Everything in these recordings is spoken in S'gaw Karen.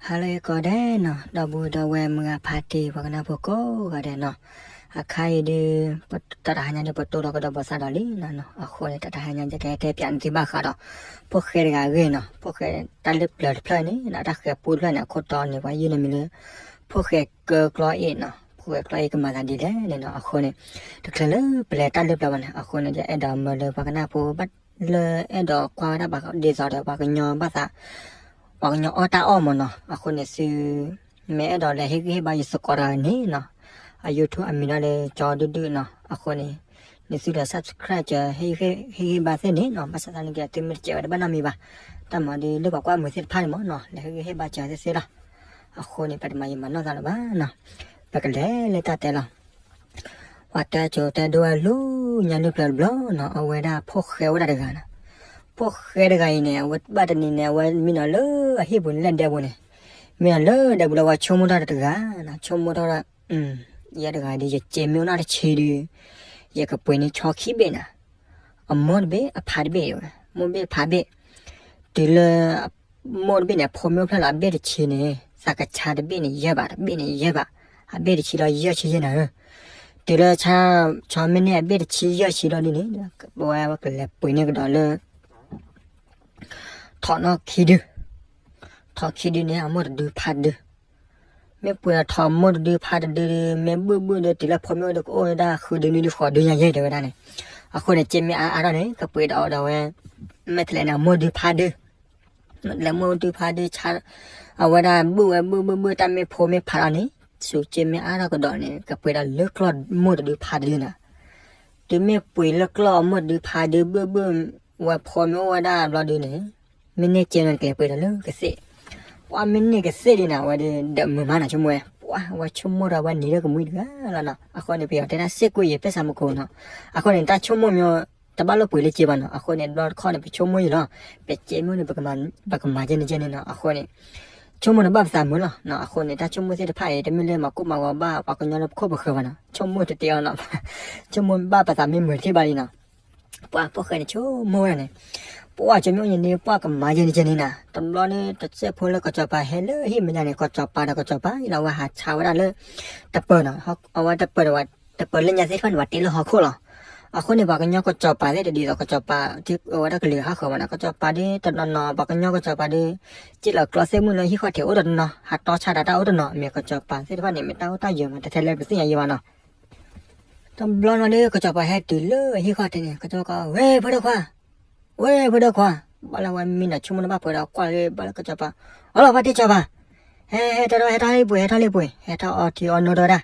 ဟါလၢအဂ့ၤကိးဂၤဒဲးနီၤ, ဒီပုၢ်ဒီဝဲၢ်မုၢ်ဂၤဖါတံၢ် ပှၤကနၣ်ဖိကိးဂၤဒဲးနီၤ, အခါအံၤဒုး တၢ်တဟါညါဒုး ပတိၢ်ထီၣ်ကဒီးဘီၣ်ဆၣ်ဒီးလံနီၤ, အဃိန့ၣ် တၢ်တဟါညါယကဟဲတဲပၠးန့ၢ်သုဘၣ်ဃးဒီး ဖိၣ်ဃဲတဂၤအဂ့ၢ်နီၤ, ဖိၣ်ဃဲတၢ်လၢပျၢၤတဖျၢၣ်န့ၣ် တၢ်ဃဲၤပူတဖျၢၣ်န့ၣ် အခိၣ်တီန့ၣ် ပှၤယုၢ်န့ၢ်မံၤလၢ ဖိၣ်ဃဲကၢကျီအ့ၣ်နီၤ, ဖိၣ်ဃဲကျီအ့ၣ်ကမၤသးဒ်လဲၣ်န့ၣ်နီၤ, အဃိန့ၣ် တချုးလၢပလဲၤတၢ်လၢပျၢၤဘၣ်န့ၣ် အဃိန့ၣ် ယအဲၣ်ဒိးမၢလၢပှၤကနၣ်ဖိဘၣ်လၢအဲၣ်ဒိးကွၢ်ဝဲဒၣ်ဘၣ်ဒ်သိးဒီး ပှၤကညီဘၣ်သး ပှၤကညီအီၣ်တၢ်အီၣ်မးနီၤ, အဃိန့ၣ်သု မ့ၢ်အဲၣ်ဒိးလဲၤဟ့ၣ်ဂံၢ်ဟ့ၣ်ဘါယသကိးတဂၤန့ၣ်နီၤ, အ YouTube အမံၤဒၣ်လၢကၠီဒုၣ်ဒုၣ်နီၤ, အဃိန့ၣ် န့ၣ်သုဒီး subscribe စၢၤဟ့ၣ်ဂံၢ်ဟ့ၣ်ဘါသ့ၣ်န့ၣ်နီၤ, ဘၣ်ဆၣ်သနာ်က့ သုမ့ၢ်တစဲးဝဲတဘၣ်နီတမံၤဘၣ်, တၢ်မၤဒ်လၢပှၤကွၢ်မုာ်သ့ၣ်တဖၣ်န့ၣ်မးနီၤ, လဲၤဟ့ၣ်ဂံၢ်ဟ့ၣ်ဘါစၢၤသ့ၣ်သ့လီၤ, အဃိန့ၣ် ပတမၤယံာ်မၤနီၢ်သးလၢၤဘၣ်နီၤ, ပကလဲၤလၢတၢ်တဲလီၤ. ပှၤတဲကိၤတဲဒိဝဲလၢညါလၢပျၢၤတဘျီနီၤ, အဝဲဒၣ်ဖိၣ်ဃဲဝဲဒၣ်တဂၤနီၤ, ဖိၣ်ဃဲတဂၤအံၤန့ၣ် အဝဲဘၣ်တနံၤန့ၣ် အဝဲမံနီၤလၢအဟံၣ်ပူၤန့ၣ်လဲၣ်ဒဲပူၤန့ၣ်, မံနီၤလၢဒဲပူၤလၢအဝဲဆိကမိၣ်ထီၣ်တဂၤနီၤ, ဆိကမိၣ်ထီၣ်ဒၣ် ယဲတဂၤဒီး ယစ့မ့ၢ်အိၣ်နီၢ်တဆံဒီး ယကပှ့ၤန့ၢ်ဆီခံဘ့ၣ်နီၤ, အမိၢ်တဘ့ၣ် အဖါတဘ့ၣ်ဝဲ, မိၢ်ဘ့ၣ်ဖါဘ့ၣ်, တုၤလၢ မိၢ်တဘ့ၣ်န့ၣ် အဖိမ့ၢ်အိၣ်ဖျဲၣ်လီၤအဘ့ၣ်တဆံန့ၣ် သးကဆါတဘ့ၣ်န့ၣ်ယဲၢ်ဘး, တဘ့ၣ်န့ၣ်ယဲၢ်ဘး, အဘ့ၣ်တဆံလီၤယဲၢ်ဆံယဲၢ်နၤဧၢ, တုၤလၢ ဆီမ့ၢ်န့ၢ်အဘ့ၣ်တဆံယဲၢ်ဆံလီၤဒ်န့ၣ် ဝဲကလဲၤပှ့ၤန့ၢ်ကဒီးလၢ ထိးနီၢ်ခံဒု, ထိးခံဒုန့ၣ် အမိၢ်တဒုဖါတဒု, မ့ၢ်ပှ့ၤဒီးထိးမိၢ်တဒုဖါတဒုဒီး မ့ၢ်ဘုၣ်ဘုၣ်ဒီး တုၤလၢဖိမ့ၢ်အိၣ်ဒီးကအိၣ်ဝဲဒၣ်ဃုဒုနွံဒုဃိးဒုညါယဲၢ်တဲဝဲဒၣ်န့ၣ်, အဃိန့ၣ် စ့မ့ၢ်အါအါထီၣ်န့ၣ် ကပှ့ၤဒီးအီၤဒီးဝဲ မ့ၢ်တလဲၤန့ၣ် အမိၢ်ဒုဖါဒု လဲၤမိၢ်ဒုဖါဒုဆါ, အဝဲဒၣ်ဘုၣ်ဝဲဘုၣ်ဘုၣ်ဘုၣ် တၢ်မ့ၢ်ဖိမ့ၢ်ဖးလီၤန့ၣ်, ဆူးစ့မ့ၢ်အါထီၣ်ကဒီးန့ၣ် ကပှ့ၤဒီးလၢကျီၢ်မိၢ်တဒုဖါတဒုနီၤ, တုၤမ့ၢ်ပှ့ၤလၢကျီၢ်အမိၢ်တဒုဖါဒု ဘုၣ်ဘုၣ်ဝဲဖိမ့ၢ်အိၣ်ဝဲဒၣ်ဘျီဒုန့ၣ်, မ့ၢ်န့ၢ်စ့န့ၣ် ကလဲၤပှ့ၤဒီးလၢကသ့ၣ်, ပှၤမ့ၢ်န့ၢ်ကသ့ၣ်ဒ်န့ၣ် အဝဲဒီး ဒၢးမုာ်မးနီၤ ဆိကမိၣ်ဝဲ, ပှၤဝဲဆိကမိၣ်ဒီးဝဲနံၤလၢကမှံတဂၤလီၤနီၤ, အဃိန့ၣ် ပယီၤတဲဒၣ် စ့ၢ်ကီးယံာ်ပ့ၢ်ဆါမူခိၣ်နီၤ, အဃိန့ၣ် တၢ်ဆိကမိၣ်မ့ၢ် တဘၣ်လိၣ်ပှ့ၤလၢစ့ဘၣ်နီၤ, အဃိန့ၣ် ဘျီတခီန့ၣ် ပဆိကမိၣ်ယံာ်လီၤ, ပစ့မ့ၢ်န့ၣ် ပကမၤကဲန့ၣ်ကဲန့ၣ်နီၤ, အဃိန့ၣ် ဆိကမိၣ်န့ၣ်ဘၣ်ပသးမုာ်လီၤ, အဃိန့ၣ် တၢ်ဆိကမိၣ်သ့ၣ်တဖၣ်အံၤ တမ့ၢ်လၢမၤကိၢ်မၤဂီၤဘၣ်ပှၤကညီလၢပခိၣ်ပဃၢၤဘၣ်နီၤ, ဆိကမိၣ်တတဲအီၤနီၤ, ဆိကမိၣ်ဘၣ်ပသးမ့ၢ်မုာ်တထံၣ်ဘၣ်လံနီၤ, ပှၤဖိၣ်ဃဲန့ၣ်ဆိကမိၣ်ဝဲဒၣ်န့ၣ်, ပှၤကၠီမ့ၢ်အိၣ်ယံၤန့ၣ် ပှၤကမၤယဲန့ၣ်ကဲန့ၣ်နီၤ, တဘျီန့ၣ် တစဲးဖိလၢကစီၤပၤဟဲလၢဟံၣ်မဲာ်ညါန့ၣ် ကစီၤပၤဒီးကစီၤပၤအံၤလီၤ အဝဲဟးဆါဝဲဒၣ်လၢ တပၢၤနီၤ, အဝဲတပၢၤဒီးဝဲ တပၢၤလၢညါသ့ၣ်တဖၣ်န့ၣ် ပှၤတ့လၢဟီၣ်ခိၣ်လီၤ, အဃိန့ၣ် ပှၤကညီကစီၤပၤသ့ၣ်တဒ်သိး ကစီၤပၤ ထံၣ်အဝဲဒၣ်ကလုာ်ဟးဃၢၤမးနီၤ, ကစီၤပၤဒုးတနီၤနီၤ ပှၤကညီကစီၤပၤဒုး စ့လီၤကျီသ့ၣ်မုၢ်လၢဟံၣ်ဃီထံးအိၣ်တနီၤနီၤ ဟးတီဆါတၢ်တၢ်အိၣ်တနီၤ, မ့ၢ်ကစီၤပၤသ့ၣ်တဖၣ်န့ၣ် မ့ၢ်တၢ်အိၣ်တၢ်ယၢၤမး တထဲလၢပသ့ၣ်ညါယံၤဘၣ်နီၤ တဘျီနီၤဒုး ကစီၤပၤဟဲတုၤလၢဟံၣ်ဃီထံးန့ၣ် ကစီၤပၤကိး ဝဲၢ်ဖိဒိၣ်ခွါ, ဝဲၢ်ဖိဒိၣ်ခွါ, ဘၣ်လၢဝဲမံနီၤဆိကမိၣ်တဘၣ်ပှဲၤဒီးကွၢ်လၢဘၣ်လၢကစီၤပၤ, အလီၤဖါတံၢ်စီၤပၤ, ဟဲ ဟဲထီၣ် ဟဲထီၣ်လၢဟံၣ်ပူၤ ဟဲထီၣ်လၢဟံၣ်ပူၤ ဟဲထီၣ်အီထံအီနိဒီးဝဲဒၣ်,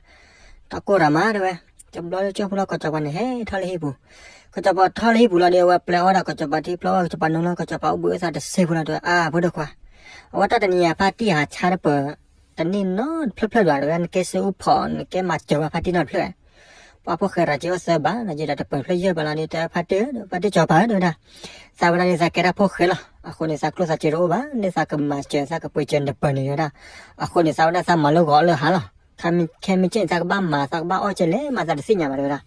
တၢ်ကိၢ်တၢ်မးတဲဝဲ, တဘျီလၢကၠီဖိလီၤ ကစီၤပၤန့ၣ် ဟဲထီၣ်လၢဟံၣ်ပူၤ, ကစီၤပၤထီၣ်လၢဟံၣ်ပူၤလီၤဒီး အဝဲပျဲအီၣ်ဒီးကစီၤပၤထံ ပျဲအီၣ်ကစီၤပၤနီၤလီၤ ကစီၤပၤအိၣ်ဘှံးအိၣ်သါတစဲးဖိလီၤတဲဝဲ အါ ဖိဒိၣ်ခွါ, အဝဲတၢ်တနံၤအံၤဖါတံၢ်ဟးဆါတပၢၤ တန့ၢ်နီတဖျၢၣ်ဖျၢၣ်ဒံး တဝဲ နကဲစ့အိၣ်ဖီၣ် နကဲမၤစၢၤဝဲဖါတံၢ်နီတဖျၢၣ်, ပှၤဖိၣ်ဃဲရၤက့ၤအီၣ်သၢဘး ဒီးယဲဒီးတပၢၤဖျၢၣ်ယဲၢ်ဘးလီၤဒီး တဲဖါတံၢ် ဖါတံၢ်စီၤပၤဧၢ တဲဝဲဒၣ်, သးဝဲဒၣ်န့ၣ် သးကဲတၢ်ဖိၣ်ဃဲလီၤ, အဃိန့ၣ် သးကျိၣ်သးစ့တအိၣ်ဘၣ် လၢသးကမၤစၢၤ သးကပှ့ၤစၢၤနပၢၤန့ၣ်တဲဝဲဒၣ်, အဃိန့ၣ် သးဝဲဒၣ်သးမၤလၢဂီၤလၢဟါလီၤ, ခဲမုၢ်ဆ့ၣ်န့ၣ် သးကဘၣ်မၤ သးကဘၣ်အီၣ်ကဲလဲၣ် မၤသးတသ့ၣ်ညါဘၣ်တဲဝဲဒၣ်,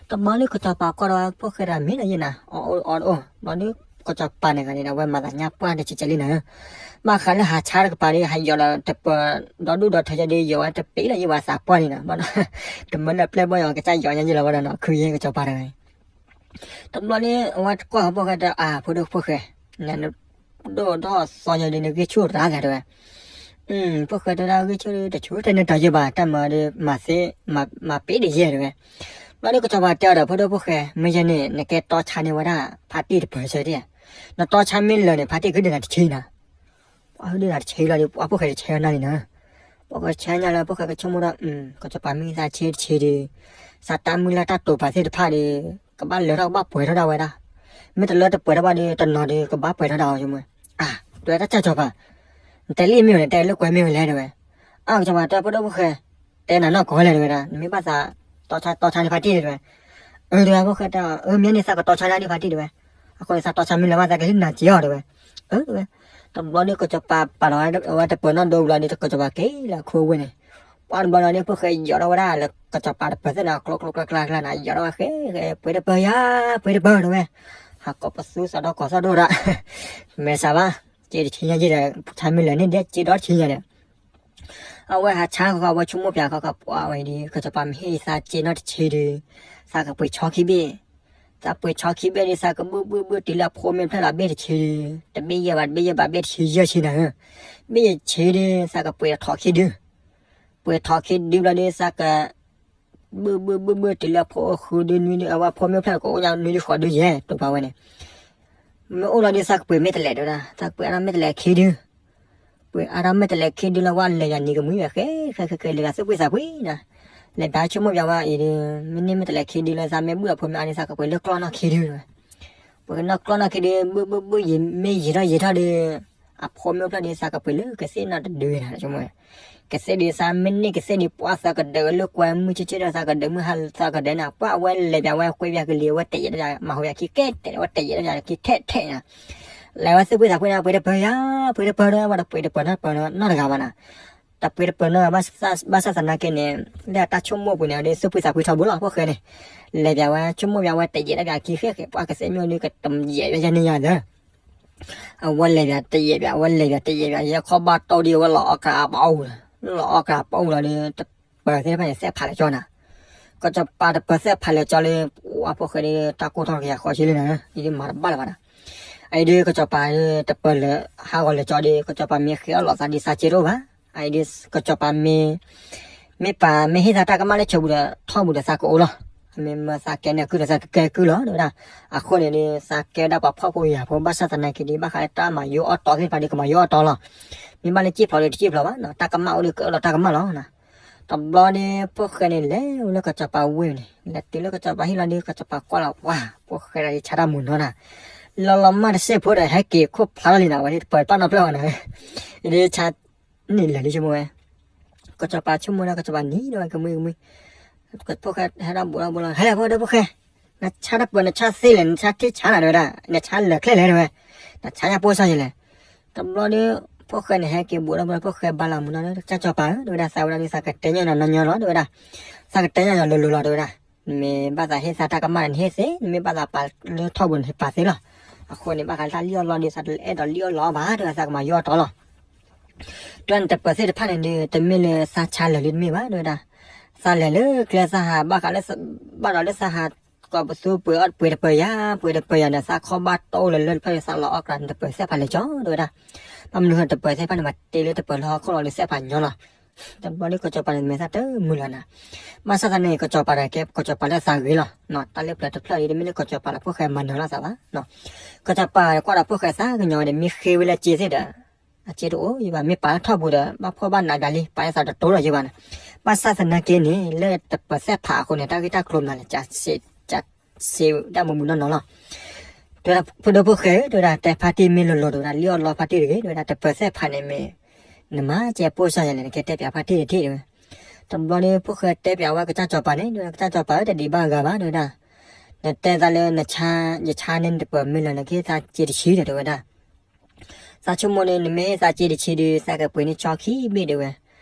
တဘျီလၢကစီၤပၤကွၢ်ဒီးဖိၣ်ဃဲတဂၤမံဒီးယဲၢ်နၤ အီၣ်အိၣ်အီၣ်တအိၣ် ဘျီဒုး ကစီၤပၤန့ၣ်ဂၤန့ၣ်ဒီး အဝဲမၤသးညါပှၢ်တကဲးကဲးလံနၤဧၢ, ဘၣ်ဃးလၢဟးဆါတကပၤဒီး ဟးယီၤဒီးတပၢၤ ဒီဒူၣ်ဒီထၢကဲဒီး ယီၤဝဲတပ့ၤလၢယဝဲသးပှၢ်န့ၣ်နီၤ, တမၢလၢပျဲၢ်ဘီၣ်ယီၤ ကစၢ်ယီၤညါယဲၢ်လီၤဝဲဒီးနီၤ ခုယဲၢ်ကစီၤပၤတဂၤန့ၣ် တဘျီန့ၣ် အဝဲကွၢ်ဃီဖိၣ်ဃဲတဲ အါ ဖိဒိၣ်ဖိၣ်ဃဲ, နဒိၣ်ဒီးသီညါဒီး နဂံၢ်ဆူၣ်ရၤဂၤတဲဝဲ, ဖိၣ်ဃဲတဲဒၣ်ဂံၢ်ဆူၣ်ဒီး တဆူၣ်တဲနတၢ်ယဲၢ်ဘၣ် တၢ်မၤဒီး မၤသ့ မၤပ့ၤဒ်ယဲၢ်တဲဝဲ, ဘျီဒုးကစီၤပၤတဲအီၤဒီး ဖိဒိၣ်ဖိၣ်ဃဲ မ့ၢ်ယဲၢ်န့ၣ် နကဲတီဆါန့ၢ်ဝဲဒၣ်ဖါတံၢ်တပၢၤဆၢတဲ, နတီဆါမ့ၢ်လၢာ်န့ၣ် ဖါတံၢ်ကဒုးနၤတဆံနၤ ပှၤဟုဒုးနၤတဆံလီၤဒီး ပှၤဖိၣ်ဃဲတဆဲအီၤနၤန့ၣ်နီၤ, ပှၤဖိၣ်ဃဲဆဲညါလၢ ဖိၣ်ဃဲကဆိကမိၣ်ဒီး ကစီၤပၤမ့ၢ်သးဆဲတဆံဒီး သးတၢ်မုၢ်လၢ်တၢ်တိာ်ပာ်သ့ၣ်တဖၣ်ဒီး ကဘၣ်လၢထီၣ်ကဘၣ်ပှဲၤထီၣ်ဒၣ်ဝဲဒၣ်, မ့ၢ်တလၢတပှဲၤထီၣ်ဘၣ်ဒီး တနီၤဒီး ကဘၣ်ပှဲၤထီၣ်ဒၣ်အီၤဆိကမိၣ်, အါ တဲဝဲတၢ်ကစီၤပၤ, နတဲလံမ့ၢ်န့ၣ် တဲလၢကွဲမ့ၢ်ဝဲလဲၣ်တဲဝဲ, အါ ကစီၤပၤတဲ ဖိဒိၣ်ဖိၣ်ဃဲ, တဲနၤနီၢ်ကီၢ်လဲၣ်တဲဝဲဒၣ် နမ့ၢ်ဘၣ်သး တီဆါတီဆါန့ၢ်ဖါတံၢ်တဲဝဲ, အၢ တဲဝဲ ဖိၣ်ဃဲတဲ အၢ မ့ၢ်န့ၣ်သးကတီဆါန့ၢ်ဖါတံၢ်တဲဝဲ, အဃိန့ၣ် သးတီဆါမ့ၢ်လၢာ်ဘၣ်သးကဟ့ၣ်နၤစ့အီၤတဲဝဲ, အၢ တဲဝဲ, တဘျီဒုးကစီၤပၤပာ်လီၤဝဲတပၢၤနီၣ်ဒိဘျီဒီး ကစီၤပၤက့ၤလၢခိဝ့ၢ်န့ၣ်, ပှၤတဘျီဒီး ဖိၣ်ဃဲယီၤထီၣ်ဝဲဒၣ်လၢကစီၤပၤတပၢၤသ့ၣ်န့ၣ် ကျိကျကျကျကျနၤ ယီၤထီၣ်ဝဲဃဲဃဲ ပှဲၤတပၢၤယၤ ပှဲၤတပၢၤတဲဝဲ, ဟးကိးပသူသးဒီကီၢ်သီၣ်ဒိၣ်ဒၣ်, မဲာ်ဆှးဘၣ်, က့ၤတဆံညါယဲၢ်ဒီး ဆါမ့ၢ်လၢာ်န့ၣ်ဒဲး က့ၤဒီတဆံညါဒီး အဝဲဟးဆါဃီဃီ အဝဲဆိကမိၣ်ပၠးဃီဃီ ပှၤဝဲဒီး ကစီၤပၤမ့ၢ်ဟ့ၣ်သးစ့နီၢ်တဆံဒီး သးကပှ့ၤဆီခံဘ့ၣ်, သးပှ့ၤဆီခံဘ့ၣ်ဒီး သးကဘုၣ်ဘုၣ်ဘုၣ်တုၤလၢအဖိမ့ၢ်ဖျၢၣ်လီၤဘ့ၣ်တဆံဒီး တဘ့ၣ်ယဲၢ်ဘၣ် တဘ့ၣ်ယဲၢ်ဘၣ် ဘ့ၣ်တဆံယဲၢ်ဆံနၤဧၢ, ဘ့ၣ်ယဲၢ်ဆံဒီး သးကပှ့ၤထီၣ်ခံဒု, ပှ့ၤထီၣ်ခံဒုဘျီဒီး သးက ဘုၣ်ဘုၣ်ဘုၣ်ဘုၣ်တုၤလၢအဖိအိၣ်ဃုဒုနွံဒု အဝဲဖိမ့ၢ်ဖျၢၣ်ကအိၣ်ညါနွံဒုဃိးဒုယဲၢ် တိာ်ပာ်ဝဲန့ၣ်, မ့ၢ်အိၣ်လီၤဒီး သးကပှ့ၤမ့ၢ်တလဲးတဲဝဲဒၣ်, သးကပှ့ၤအါထီၣ်မ့ၢ်တလဲးခံဒု, ပှ့ၤအါထီၣ်မ့ၢ်တလဲးခံဒုလၢဝဲလဲၤယၤနံၤကမှံဝဲဃဲဃဲဃဲဃဲ လဲၤယၤသူၣ်ဖှံသးဖှံနၤ, လဲၤဘၣ်ဆိကမိၣ်ပၠးဝဲအံၤဒီး မ့ၢ်န့ၢ်မ့ၢ်တလဲးခံဒုလၢသးမ့ၢ်ဘုၣ်အဖိမ့ၢ်အါဒီး သးကပှ့ၤလၢကျီၢ်နီၢ်ခံဒု ပှ့ၤကနီၢ်ကျီၢ်နီၢ်ခံဒု ဘုၣ်ဘုၣ်ဘုၣ်ယံာ်မ့ၢ်ယံာ်ထီၣ်ယံာ်ထီၣ်ဒီး အဖိမ့ၢ်အိၣ်ဖျၢၣ်ဒီး သးကပှ့ၤလၢကသ့ၣ်နီၣ်တဒုနၤ ဆိကမိၣ်, ကသ့ၣ်ဒီးသးမ့ၢ်န့ၢ်ကသ့ၣ်ဒီး ပှၤသးကဒၢးဝဲလၢကွဲမုၢ်ဆ့ၣ်ဆ့ၣ်ဒီး သးကဒၢးမုၢ်ဟါသးကဒၢးနၤ ပှၤအဝဲလဲၤပၠးဝဲကွဲပၠးကလံၤ အဝဲတယဲၢ်တပၠး မၤဟူပၠးခံကဲတဲာ် အဝဲတယဲၢ်တပၠးခံထဲထဲနၤ, လဲၤဝဲသူၣ်ဖှံသးဖှံနၤ ပှ့ၤတပၢၤယၤ ပှ့ၤတပၢၤဒီး ပှၤတပှ့ၤတပၢၤနီတပၢၤနီတဂၤဘၣ်နၤ တပှ့ၤတပၢၤနီတဂၤဘၣ်, ဘၣ်ဆၣ်သနာ်က့န့ၣ် လၢအတၢ်ဆိကမိၣ်ပူၤန့ၣ် အဒုးသူၣ်ဖှံသးဖှံထီဘိလီၤ ဖိၣ်ဃဲန့ၣ်, လဲၤပၠးဝဲဆိကမိၣ်ပၠးဝဲတယဲၢ်တပၠးခံဃဲဃဲ ပှၤကသ့ၣ်မ့ၢ်ဒုးကတယဲၢ်ယဲၢ်န့ၣ်ယၤလၢ အဝဲလဲၤပၠးတယဲၢ်ပၠး အဝဲလဲၤပၠးတယဲၢ်ပၠး ယဲခီဘၣ်တိၢ်ဒီးအဝဲလီၤအီၣ်ကရၤအပာ်အူ, လီၤအီၣ်ကရၤအပာ်အူလီၤဒီး တပၢၤသ့ၣ်တဖၣ်န့ၣ် သဲးဖးလၢာ်ကၠီနၤ, ကစီၤပၤတပၢၤသဲးဖးလၢာ်ကၠီလၢ ပှၤဖိၣ်ဃဲဒီး တၢ်ကိၢ်ထီၣ်ကယၤဃီဆံလံနၤ, အံၤဒုးမၤတဘၣ်လၢၤဘၣ်နၤ, အံၤဒုးကစီၤပၤတပၢၤလၢာ်ဟးဂီၤလၢာ်ကၠီဒီး ကစီၤပၤမ့ၢ်ဃ့အီၣ်လီၤသးဒီးသးစ့တအိၣ်ဘၣ်, အံၤဒုးကစီၤပၤမ့ၢ် မ့ၢ်ပာ်မ့ၢ်ဟ့ၣ်သးတၢ်ကမၣ်လၢဆိပူၤဒီး ထီၣ်ပူၤဒီးသးကအိၣ်လီၤ, အမ့ၢ်မၢသးကဲန့ၣ်ကုၢ်ဒီးသးကကဲကုၢ်လီၤ တဲဝဲဒၣ်, အဃိန့ၣ်ဒီး သးကဲဝဲဒၣ်ပှၤဖှီၣ်ဖိယာ်ဖိ ဘၣ်ဆၣ်သနာ်က့ဒီး ဘၣ်ဃးလၢတၢ်မၤယိအီၣ်တီသ့ၣ်တဖၣ်ဒီး ကမၤယိအီၣ်တီလီၤ, မ့ၢ်ဘၣ်လၢစံၣ်ဖျိးဒီးတစံၣ်ဖျိးဘၣ်, တၢ်ကမၣ်အိၣ်ဒီးကအၢၣ်လီၤတၢ်ကမၣ်လီၤ, တဘျီဒီး ဖိၣ်ဃဲန့ၣ်လဲၤလၢကစီၤပၤဝ့ၢ်န့ၣ် လဲၤတုၤလၢကစီၤပၤဟံၣ်လီၤဒီး ကစီၤပၤကွၢ်လီၤ ပှၤ ဖိၣ်ဃဲဒီးယဆါတၢ်မုာ်နီၤနၤ, လီၤလီၤမၢ်တစ့ၢ်ဖိဒီး ဟဲက့ၤခိၣ်ဖျါထီၣ်လံနၤ ဝဲဒၣ်တပၢၤတဘၣ်နီတဖျၢၣ်ဘၣ်နၤ, ယဒုးဆါ န့ၣ်လၢာ်လံဆိကမိၣ်ဝဲ, ကစီၤပၤဆိကမိၣ်ဒီး ကစီၤပၤနံၤဒီးဝဲကမှံကမှံ, ဖိၣ်ဃဲဟဲထီၣ်ဘူးထီၣ်ဘူးလီၤ ဟဲလဲၣ်ဖိဒိၣ်ဖိၣ်ဃဲ, နဆါတပၢၤ နဆါသ့လဲၣ် နဆါထံဆါနၤ တဲဝဲဒၣ်, နဆါလၢာ်ချ့လဲၣ် တဲဝဲ, နဆါညါပိၢ်စၢ်ယဲလဲၣ်, တဘျီဒီး ဖိၣ်ဃဲန့ၣ်ဟဲက့ၤဘူးထီၣ်ဘူးလီၤ ဖိၣ်ဃဲဘါလီၤမုာ်နီၤ ကစၢ်စီၤပၤဧၢ တဲဝဲဒၣ် သးဝဲဒၣ်ဒီး သးကတဲညါနီၤ နီၤညီလီၤ တဲဝဲဒၣ်, သးကတဲညါနီၤလိၤလိၤလီၤ တဲဝဲဒၣ်, နမ့ၢ်ဘၣ်သးဟ့ၣ်သးတၢ်ကမၣ်န့ၣ် နဟ့ၣ်သ့, နမ့ၢ်ဘၣ်သးပာ်လၢထီၣ်ပူၤန့ၣ် နပာ်သ့လီၤ, အဃိန့ၣ် ဘၣ်ဃးလၢတၢ်လံၣ်အီၣ်လီအီၣ်ဒီး သးတအဲၣ်ဒိးလံၣ်အီၣ်လီအီၣ်ဘၣ် တဲဝဲ သးကမၤယိအီၣ်တီလီၤ ဒီးနတပၢၤသ့ၣ်တဖၣ်န့ၣ်ဒီး တမ့ၢ်လၢသးဆါလၢာ်လံတမ့ၢ်ဘၣ် တဲဝဲဒၣ်, သးလဲၤလၢကျဲသးဟး ဘၣ်ဃးလၢ ဘၣ်ဒီးလၢသးဟး ကိးပသူပှ့ၤအီၣ်ပှ့ၤတပၢၤယၤ ပှ့ၤတပၢၤယၤဒီး သးခီဘၣ်တိၢ်လၢလၢတဖျၢၣ်ဒီး သးလီၤအီၣ်ကရၤ နတပၢၤသဲးဖးလဲၢ်ကၠီ တဲဝဲဒၣ်, ဘၣ်မနုၤတပၢၤသဲးဖးန့ၣ် မၤတ့လၢတပၢၤလၢဟီၣ်ခိၣ်လီၤဒီးသဲးဖးညီလီၤ, တဘျီဒီးကစီၤပၤန့ၣ်မ့ၢ်သးတမုာ်လီၤနၤ, ဘၣ်ဆၣ်သနာ်က့ ကစီၤပၤဒီးကဲ ကစီၤပၤလၢသးဂ့ၤလီၤ, တၢ်လၢပျၢၤတဖျၢၣ်ဒီး တမ့ၢ်လၢကစီၤပၤလၢဖိၣ်ဃဲမၤနၢၤလီၤသးဘၣ်, ကစီၤပၤကွၢ်ဒီးဖိၣ်ဃဲသးကညီၤဝဲဒီး မ့ၢ်ဃ့ဝဲလၢစ့သ့ၣ်ဒီး အစ့တအိၣ်ယဘၣ် မ့ၢ်ပာ်လၢထီၣ်ပူၤဒီး ဘၣ်ဖှီၣ်ဘၣ်နးဒၣ်လံ ပာ်လၢသးတတိၤလီၤယဘၣ်န့ၣ်, ဘၣ်ဆၣ်သနာ်က့န့ၣ် လၢတပၢၤသဲးဖးအဃိန့ၣ် တၢ်ဂ့ၢ်တၢ်ကျိၤမနုၤလဲၣ် စ့ဒၣ်မုာ်မုာ်နီၢ်နီၢ်လီၤ, တဲဝဲဒၣ် ဖိဒိၣ်ဖိၣ်ဃဲဧၢ တဲဝဲဒၣ် တဲဖါတံၢ်မ့ၢ်လိၤလိၤ တဲဝဲဒၣ် လံၣ်အီၣ်လီဖါတံၢ်တဂ့ၤ တဲဝဲဒၣ် တပၢၤသဲးဖးန့ၣ်မ့ၢ် နမၤစဲပိၢ်စၢ်ယဲလဲၣ် နကဲတဲပၠးဖါတံၢ်တထံၣ် တဲဝဲ, တဘျီဒီးဖိၣ်ဃဲတဲပၠးဝဲကစၢ်စီၤပၤန့ၣ် တဲဝဲဒၣ် ကစၢ်စီၤပၤဧၢ တဒံးဘၣ်ဂၤဘၣ် တဲဝဲဒၣ်, နတဲသးလၢ ယဆါန့ၢ်နတပၢၤမ့ၢ်လၢနကဟ့ၣ်သးစ့တဆံဒီး တဲဝဲဒၣ် သးဆိကမိၣ်န့ၣ် နမ့ၢ်ဟ့ၣ်သးစ့တဆံဒီး သးကပှ့ၤန့ၢ်ဆီခံဘ့ၣ်တဲဝဲ,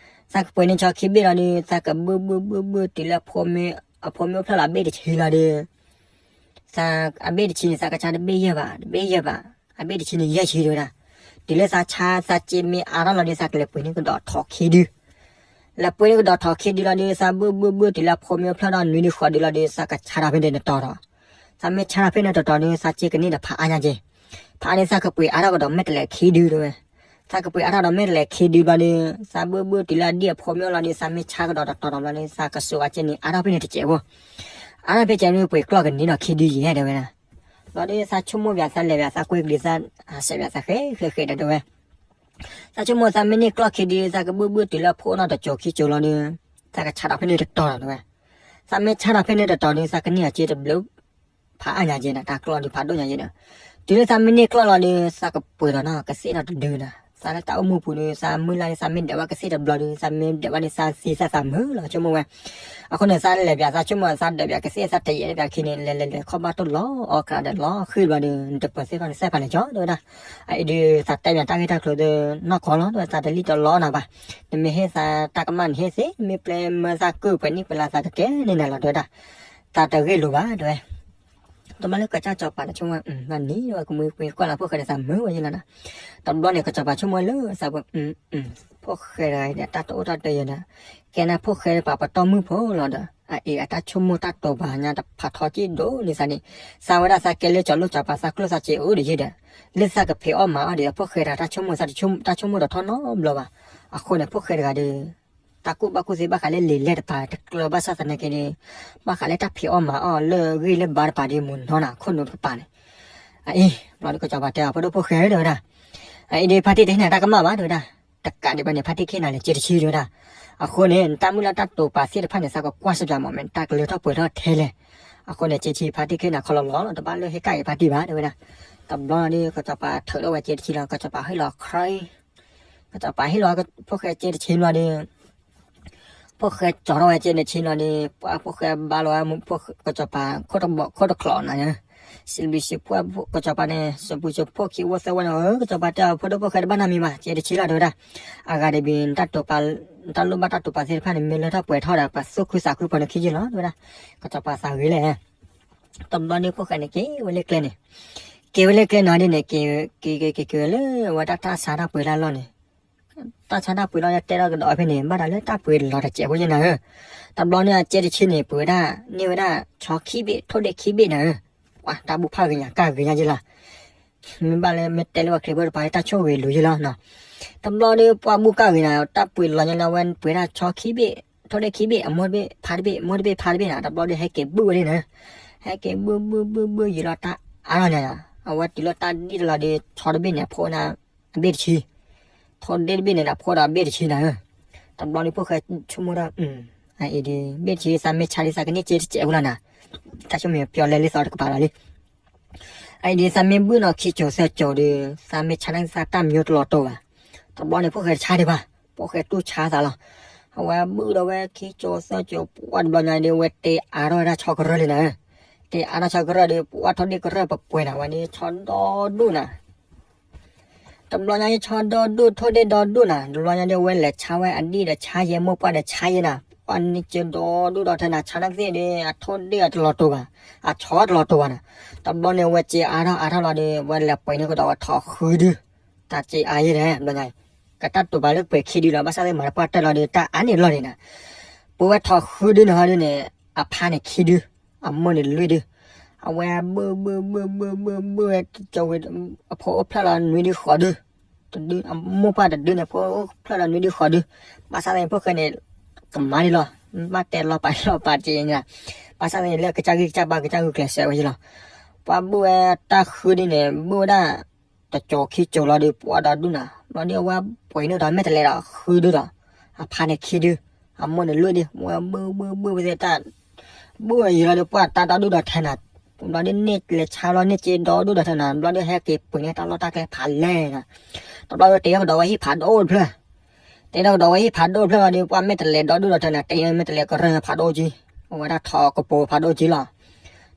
သးကပှ့ၤန့ၢ်ဆီခံဘ့ၣ်လီၤဒီး သးကဘုၣ်ဘုၣ်ဘုၣ်ဘုၣ်တုၤလၢ အဖိမ့ၢ်အိၣ်ဖျၢၣ်လီၤဘ့ၣ်တဆံလီၤဒီး သးအဘ့ၣ်တဆံန့ၣ် သးကဆါတဘ့ၣ်ယဲၢ်ဘၣ် တဘ့ၣ်ယဲၢ်ဘၣ် အဘ့ၣ်တဆံန့ၣ်ယဲၢ်ဆံတဲဝဲဒၣ်, တုၤလၢသးဆါသးစ့မ့ၢ်အါထီၣ်လီၤဒီး သးကလဲၤပှ့ၤန့ၢ်ကဒီးထိးခံဒု လဲၤပှ့ၤန့ၢ်ကဒီးထိးခံဒုလီၤဒီး သးဘုၣ်ဘုၣ်ဘုၣ်တုၤလၢအဖိမ့ၢ်အိၣ်ဖျၢၣ်ဒီးနွံဒုဃိးဒုလီၤဒီး သးကဆါထီၣ်ဖဲန့ၣ်တတီၤဒီး, သးမ့ၢ်ဆါထီၣ်ဖဲန့ၣ်တတီၤဒီး သးစ့ကန့ၢ်ဒီးဖးအါညါက့ၤ, ဖးန့ၣ်သးကပှ့ၤအါထီၣ်ကဒီးမ့ၢ်တလဲးခံဒုတဲဝဲ, သးကပှ့ၤအါထီၣ်ဒီးမ့ၢ်တလဲးခံဒုဘျီဒီး သးဘုၣ်ဘုၣ်တုၤလၢအဒံၣ်အဖိမ့ၢ်အိၣ်လီၤဒီး သးမ့ၢ်ဆါကဒီးတတီၤဒီးဘျီဒီး သးကစိာ်အစ့န့ၣ် အါထီၣ်ဖဲန့ၣ်တစဲးဖိ, အါထီၣ်ဖဲစဲးန့ၣ်ပှ့ၤကျီၢ်ကန့ၢ်ဒီးခံဒုယဲၢ်တဲဝဲဒၣ် ဘျီဒီးသးဆိကမိၣ်ပၠး သးလဲၤပၠး သးကွဲကလံၤ သးဟးဆှဲးပၠးသးဃဲဃဲဃဲဒီးတဲဝဲ, သးဆိကမိၣ်သးမ့ၢ်န့ၢ်ကျီၢ်ခံဒု သးကဘုၣ်ဘုၣ်တုၤလၢအဖိအိၣ်နီတစိၤခံစိၤလီၤဒီး သးကဆါထီၣ်ဖဲန့ၣ်တတီၤဒီးတဲဝဲ, သးမ့ၢ်ဆါထီၣ်ဖဲန့ၣ်တတီၤဒီး သးကန့ၢ်အစ့တဘျုး ဖးအါညါက့ၤနၤ တၢ်ကျီၢ်ဒုးဖးဒိၣ်ညါက့ၤဒီး, တုၤလၢသးမ့ၢ်န့ၢ်ကျီၢ်လီၤဒီး သးကပှ့ၤဒီးနီၢ်ကသ့ၣ်ဒီးတဒုနၤ, သးလၢတၢ်အိၣ်မူပူၤဒီး သးမုၢ်လၢ်ဒီး သးမ့ၢ်ဒဲးဘၣ်ကသ့ၣ်တဘျီဒီး သးမ့ၢ်ဒဲးဘၣ်န့ၣ် သးသံသးသးမုာ်လီၤ ဆိကမိၣ်ဝဲ, အဃိန့ၣ် သးလဲၤပၠး သးဆိကမိၣ် သးဒဲးပၠးကသ့ၣ် သးတယဲၢ်ပၠးခံန့ၣ် လဲၤလဲၤလဲၤခီၣ်ဘၣ်တိၢ်လီၤအီၣ်ကရၤဒီးလီၤဃံဘျီဒီး နတပၢၤသ့ၣ်တဖၣ်န့ၣ်သဲးဖးလဲၣ်ကၠီတဲဝဲဒၣ်, အအံၤဒုး သးတဲပၠးတၢ်ဂ့ၢ်တၢ်ကျိၤဒီး နီၢ်ကီၢ်လီၤ တဲဝဲ သးတလံၣ်တလီနၤဘၣ်, နမ့ၢ်ဟ့ၣ်သးတၢ်ကမၣ်န့ၣ်ဟ့ၣ်သ့, မ့ၢ်ပျဲမၢသးကုၢ်ပှဲၤနံၣ်ပှဲၤလါ သးကကဲန့ၢ်နၤလီၤ တဲဝဲဒၣ်, သးတဂ့ၢ်လိာ်ဘၣ် တဲဝဲ. တဘျီလၢကစၢ်စီၤပၤန့ၣ်ဆိကမိၣ် ဘၣ်န့ၣ်ဝဲကမှံကွံာ်ကွၢ်လီၤဖိၣ်ဃဲဒီးသးမုာ်ဝဲယဲလီၤနီၤ. တဘျီန့ၣ် ကစီၤပၤဆိကမိၣ်လၢသးပူၤ ဖိၣ်ဃဲတဂၤဒီး တၢ်တအိၣ်တၢ်တယၢၤဒီး ကဲနၤဖိၣ်ဃဲပာ်ပတီၢ်မုၢ်ဖိလီၤဒီး အအံၤအတၢ်ဆိကမိၣ်တၢ်တိာ်ပာ်ညါတဖးထီက့ၣ်ဒိၣ်န့ၢ်သးန့ၣ် သးဝဲဒၣ်သးကဲလၢစီၤလိၣ်စီၤပၤသးကျိၣ်သးစ့အိၣ်ဒီးယဲဒီး လၢသးကဖံးအီၣ်မၤအီၣ်ဒီး ဖိၣ်ဃဲတဂၤတၢ်ဆိကမိၣ် တၢ်ဆိကမိၣ်ဒီးထီၣ်နီတဘျီဘၣ်. အဃိန့ၣ် ဖိၣ်ဃဲတဂၤဒီး တၢ်ကူၣ်ဘၣ်ကူၣ်သ့ဘၣ်ဃးလၢလံာ်လဲၢ်တပၤတကျၢၤဘၣ်ဆၣ်သနာ်က့ဒီး ဘၣ်ဃးလၢတၢ်ဖံးအီၣ်မၤအီၣ်လၢဂ့ၢ်လၢဘါတပၤဒီးမုာ်နီၤနၤ ခိၣ်နူာ်တကပၤန့ၣ် အအံၤ ဘျီဒီးကစီၤပၤတဲအီၤ ဖိဒိၣ်ဖိၣ်ဃဲတဲဝဲဒၣ် အအံၤဒီးဖါတံၢ်တဟ့ၣ်နၤတၢ်ကမၣ်ဘၣ်တဲဝဲဒၣ် တကးဒံးဘၣ်န့ၣ် ဖါတံၢ်ကဟ့ၣ်နၤလၢကၠ့တဆံတဲဝဲဒၣ်. အဃိန့ၣ် နတၢ်မုၢ်လၢ်တၢ်တိာ်ပာ်သ့ၣ်တဖၣ်န့ၣ် သးကကွၢ်စၢ်ပၠးမး မ့ၢ်တၢ်ကလၢထီၣ်ပှဲၤထီၣ်ထဲလဲၣ်. အဃိန့ၣ် ကၠ့တဆံဖါတံၢ်ကဟ့ၣ်နၤခီလီၤလီၤလီၤ တဘၣ်လၢဟ့ၣ်ကၣ်က့ၤဖါတံၢ်ဘၣ်တဲဝဲဒၣ်. တဘျီဒီး ကစီၤပၤထုးထီၣ်ဝဲကၠ့တဆံလီၤ ကစီၤပၤဟ့ၣ်လီၤခရံ ကစီၤပၤဟ့ၣ်လီၤဖိၣ်ဃဲကၠ့တဆံဘျီဒီး ဖိၣ်ဃဲကၠီထီၣ်ဝဲကၠ့တဆံဘျီဒီး ပှၤဖိၣ်ဃဲဘါလီၤဝဲ ကစီၤပၤ ခိၣ်တခိၣ်နီၤ စံးဘျုးစံးဖှိၣ်ကစီၤပၤန့ၣ် စံးဘျုးစံးဖှိၣ်ခံဝီသၢဝီန့ၣ် ကစီၤပၤတဲအီၤ ဖိဒိၣ်ဖိၣ်ဃဲတဘၣ်နီတမံၤဘၣ် ကၠ့တဆံလီၤတဲဝဲဒၣ်. အဂၤတဘ့ၣ် တၢ်တိာ်ပာ် တၢ်လိၣ်ဘၣ်တၢ်တိာ်ပာ်သ့ၣ်တဖၣ်န့ၣ် မ့ၢ်လၢထီၣ်ပှဲၤထီၣ်ဒီး ပှၤသူၣ်ခုသးခုပှၤန့ၣ်ခံယုၢ်လီၤတဲဝဲဒၣ်. ကစီၤပၤသးဂ့ၤလဲၣ် တဘျီဒီးဖိၣ်ဃဲန့ၣ်က့ၤဝဲလၢကျဲန့ၣ် က့ၤဝဲလၢကျဲနီၤဒ်န့ၣ် က့ၤက့ၤက့ၤက့ၤလၢဝဲတၢ်တၢ်ဆါတၢ်ပှ့ၤလၢအလီၢ်န့ၣ် တၢ်ဆါတၢ်ပှ့ၤလီၤတဲထီၣ်ကဒီးဖဲန့ၣ် ဘၣ်တၢ်လၢတၢ်ပှ့ၤလီၤတစဲးဖိယဲနၤဧၢ. တဘျီန့ၣ်အကၠ့တဆံန့ၣ် ပှ့ၤဝဲဒၣ်န့ၢ်ဝဲဒၣ်ဆီခံဘ့ၣ် ထိၣ်ဒ့ၣ်ခံဘ့ၣ်နၤဧၢ. ပှၤတၢ်ဘူၣ်ဖးဂ့ၤညါကၢ်ဂ့ၤညါယဲလီၤ မ့ၢ်ဘၣ်လၢမ့ၢ်တဲလၢပှၤခရံာ်ဖိတပၤလၢတၢ်ဆိၣ်ဂ့ၤလိၤယဲလီၤနီၤ. တဘျီဒီးပှၤဘူၣ်ကၢ်ဂ့ၤနၤ တၢ်ပှ့ၤလီၤညါလၢဝဲပှ့ၤဒၣ်ဆီခံဘ့ၣ် ထိၣ်ဒ့ၣ်ခံဘ့ၣ် အမိၢ်တဘ့ၣ်ဖါတဘ့ၣ် မိၢ်တဘ့ၣ်ဖါတဘ့ၣ်နၤ တဘျီဒီးဟဲက့ၤဘူၣ်ဝဲဒၣ်နၤ ဟဲက့ၤဘူၣ်ဘူၣ်ဘူၣ်ဘူၣ်ယံာ်လီၤတၢ်အါထီၣ်ညါ အဝဲတုၤလၢတၢ်ဒံၣ်တလီၤဒီး ဆီတဘ့ၣ်န့ၣ် အဖိနၤ အဘ့ၣ်တဆံ ထိၣ်ဒ့ၣ်တဘ့ၣ်န့ၣ် အဖိဒီးအဘ့ၣ်တဆံနၤဧၢ. တဘျီဒီးဖိၣ်ဃဲဆိကမိၣ်ဒီး အအံၤဒီး ဘ့ၣ်တဆံသးမ့ၢ်ဆါဒ်သးကန့ၢ်ကၠ့တစဲးဖိလီၤနၤ တၢ်ဆိကမိၣ်ပျီလဲလံသီတကပၤလီၤလံ အအံၤဒ်သးမ့ၢ်ဘုၣ်နီၢ်ခံကၠိၤသၢကၠိၤဒီး သးမ့ၢ်ဆါန့ၣ်သးတၢ်မံၤတလီၤတိာ်ဘၣ်. တဘျီန့ၣ်ဖိၣ်ဃဲတဆါဒံးဘၣ် ဖိၣ်ဃဲတူၢ်ဆါသးလီၤ. အဝဲဘုၣ်ဒီးဝဲခံကၠိၤသၢကၠိၤ ပှၢ်တဘျီညါဒီး ဝဲတ့အါထီၣ်ဝဲဒၣ်ဆီကရၢၢ်လံနၤဧၢ. တ့အါထီၣ်ဆီကရၢၢ်ဒီး ပှၢ်ထိၣ်ဒ့ၣ်ကရၢၢ်ပှဲၤပှဲၤနၤ ဝဲန့ၣ်ဆီဒီဒူၣ်နၤ တဘျီညါအံၤဆီဒီဒူၣ်ထိၣ်ဒ့ၣ်ဒီဒူၣ်နၤ တဘျီညါဒီးဝဲလဲၤဆါဝဲအဒံၣ်ဒီးဆါယဲမိၢ်ပှၢ်ဒီးဆါယဲနၤ ပှၢ်န့ၢ်ကၠ့ဒီဒူၣ်ဒီးထဲနၤ ဆါန့ၢ်ကသ့ၣ်ဒီး အထိၣ်ဒ့ၣ်အတလီၤတိာ်ဘၣ် အဆီတလီၤတိာ်ဘၣ်နၤ. တဘျီန့ၣ်ဝဲကၠ့အါထီၣ်အါထီၣ်လီၤဒီး ဝဲလဲၤပှ့ၤန့ၢ်ကဒီးဝဲထိၣ်ဃုဒု တၢ်ကၠ့အါယဲဒီး တဘျီညါအံၤ ကတၢ်တိာ်ပာ်လၢပှဲၤခံဒုလီၤ ဘၣ်ဆၣ်သ့ၣ်မၤတပှၢ်တၢၢ်လီၤဒီး တၢ်အါန့ၢ်လီၢ်န့ၣ်နၤ ပှ့ၤဝဲထိၣ်ဃုဒုန့ၣ်ဟီဒုန့ၣ် အဖါန့ၣ်ခံဒု အမိၢ်န့ၣ်လွံၢ်ဒု အဝဲဘုၣ်ဘုၣ်ဘုၣ်ဘုၣ်ဘုၣ်ဘုၣ်ဝဲ ကၠိဝံၤ အဖိအိၣ်ဖျဲၣ်လီၤနွံဒုဃိးဒု တဒု အမိၢ်ပှၢ်တဒုန့ၣ် ဖိအိၣ်ဖျဲၣ်လီၤနွံဒုဃိးဒု ဘၣ်ဆၣ်သ့ၣ်န့ၣ် ဖိၣ်ဃဲန့ၣ် ကမၤန့ၣ်လီၤ ဘၣ်တဲလီၤပာ်လီၤပာ်က့ၤန့ၣ် ဘၣ်ဆၣ်သ့ၣ်န့ၣ် လၢကစၢ်ဂံၢ်ကစၢ်ဘါကစၢ်ဂုာ်ကျဲးစၢးဝဲယဲလီၤ ပှၤဘုၣ်ဝဲတၢ်ဃုဒုန့ၣ် ဘုၣ်ဝဲဒၣ် တကၠိၤခံကၠိၤလီၤဒီး ပှၢ်ဒီဒူၣ်နၤ ဘျီဒီးအဝဲပှ့ၤန့ၢ်ဒီးမဲာ်တဲးလဲးဒီးဃုဒုဒီး အဖါန့ၣ်ခံဒု အမိၢ်န့ၣ်လွံၢ်ဒု ဝဲဘုၣ်ဘုၣ်ဘုၣ်ဝဲသ့ၣ်တၢ် ဘုၣ်ဝဲယံာ်လီၤဒီးပှၢ်တၢ်ဒီဒူၣ်ဒီးထဲနၤ ဘျီဒီးန့ၣ်လဲၤဆါလီၤန့ၢ်ကၠ့ဒီဒူၣ်ဒီးထဲနၤ ဘျီဒီးဟဲက့ၤပှ့ၤန့ၢ်တၢ်လီၢ်တၢ်ကျဲဖးလဲၢ်နၤ တဘျီဒီးတ့ထီၣ်ကဒီးဝဲဟံၣ်ဖးဒိၣ်တဖျၢၣ် တ့ထီၣ်ကဒီးဝဲဟံၣ်ဖးဒိၣ်တဖျၢၣ်လီၤဒီး ပှၢ်မဲာ်တဲးလဲးဒီဒူၣ်ဒီးထဲနၤ တ့မဲာ်တဲးလဲးကရၢၢ်ဖးဒိၣ်က့ အဝဲဒၣ်ထိၣ်ကပိၤဖးဒိၣ်က့လီၤ